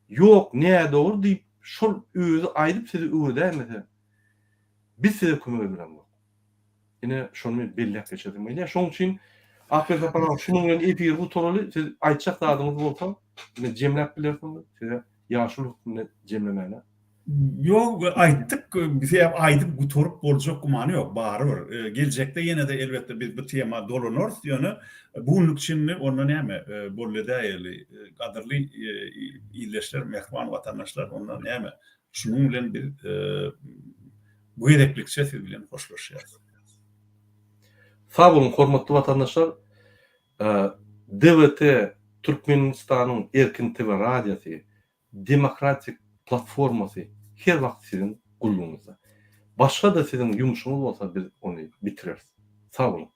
Ýok, nädogry diýip, şol özi aýdyp sizi öwredäýmese, biz size kömek edilemzok. Ine, şony men belläp geçesim gelýär. Şonuň üçin, Akbel Sapar aga, şunuň bilen efiri gutaraly. Siz aýtjak zadyňyz bolsa, ine, jemläp bilersiňiz. Size ýaşuly hökmünde jemlemäne. Ýok, aýtdyk, sebäbi aýdyp gutaryp boljak gümany ýok, barybir. Geljekde ýene-de elbetde biz bu tema dolanarys, ýöne bu günlük çenli onda näme, boldy edäýeli, gadyrly ildeşler, mähriban watandaşlar, onda näme, şunuň bilen biz bu gezeklikçe siz bilen hoşlaşýarys. Sag boluň, hormatly watandaşlar! DWT Türkmenistanyň Erkin TV radiosy Demokratik platformasy her wagt siziň gullugyňyzda. Başga-da siziň ýumşuňyz bolsa biz ony bitireris. Sag boluň.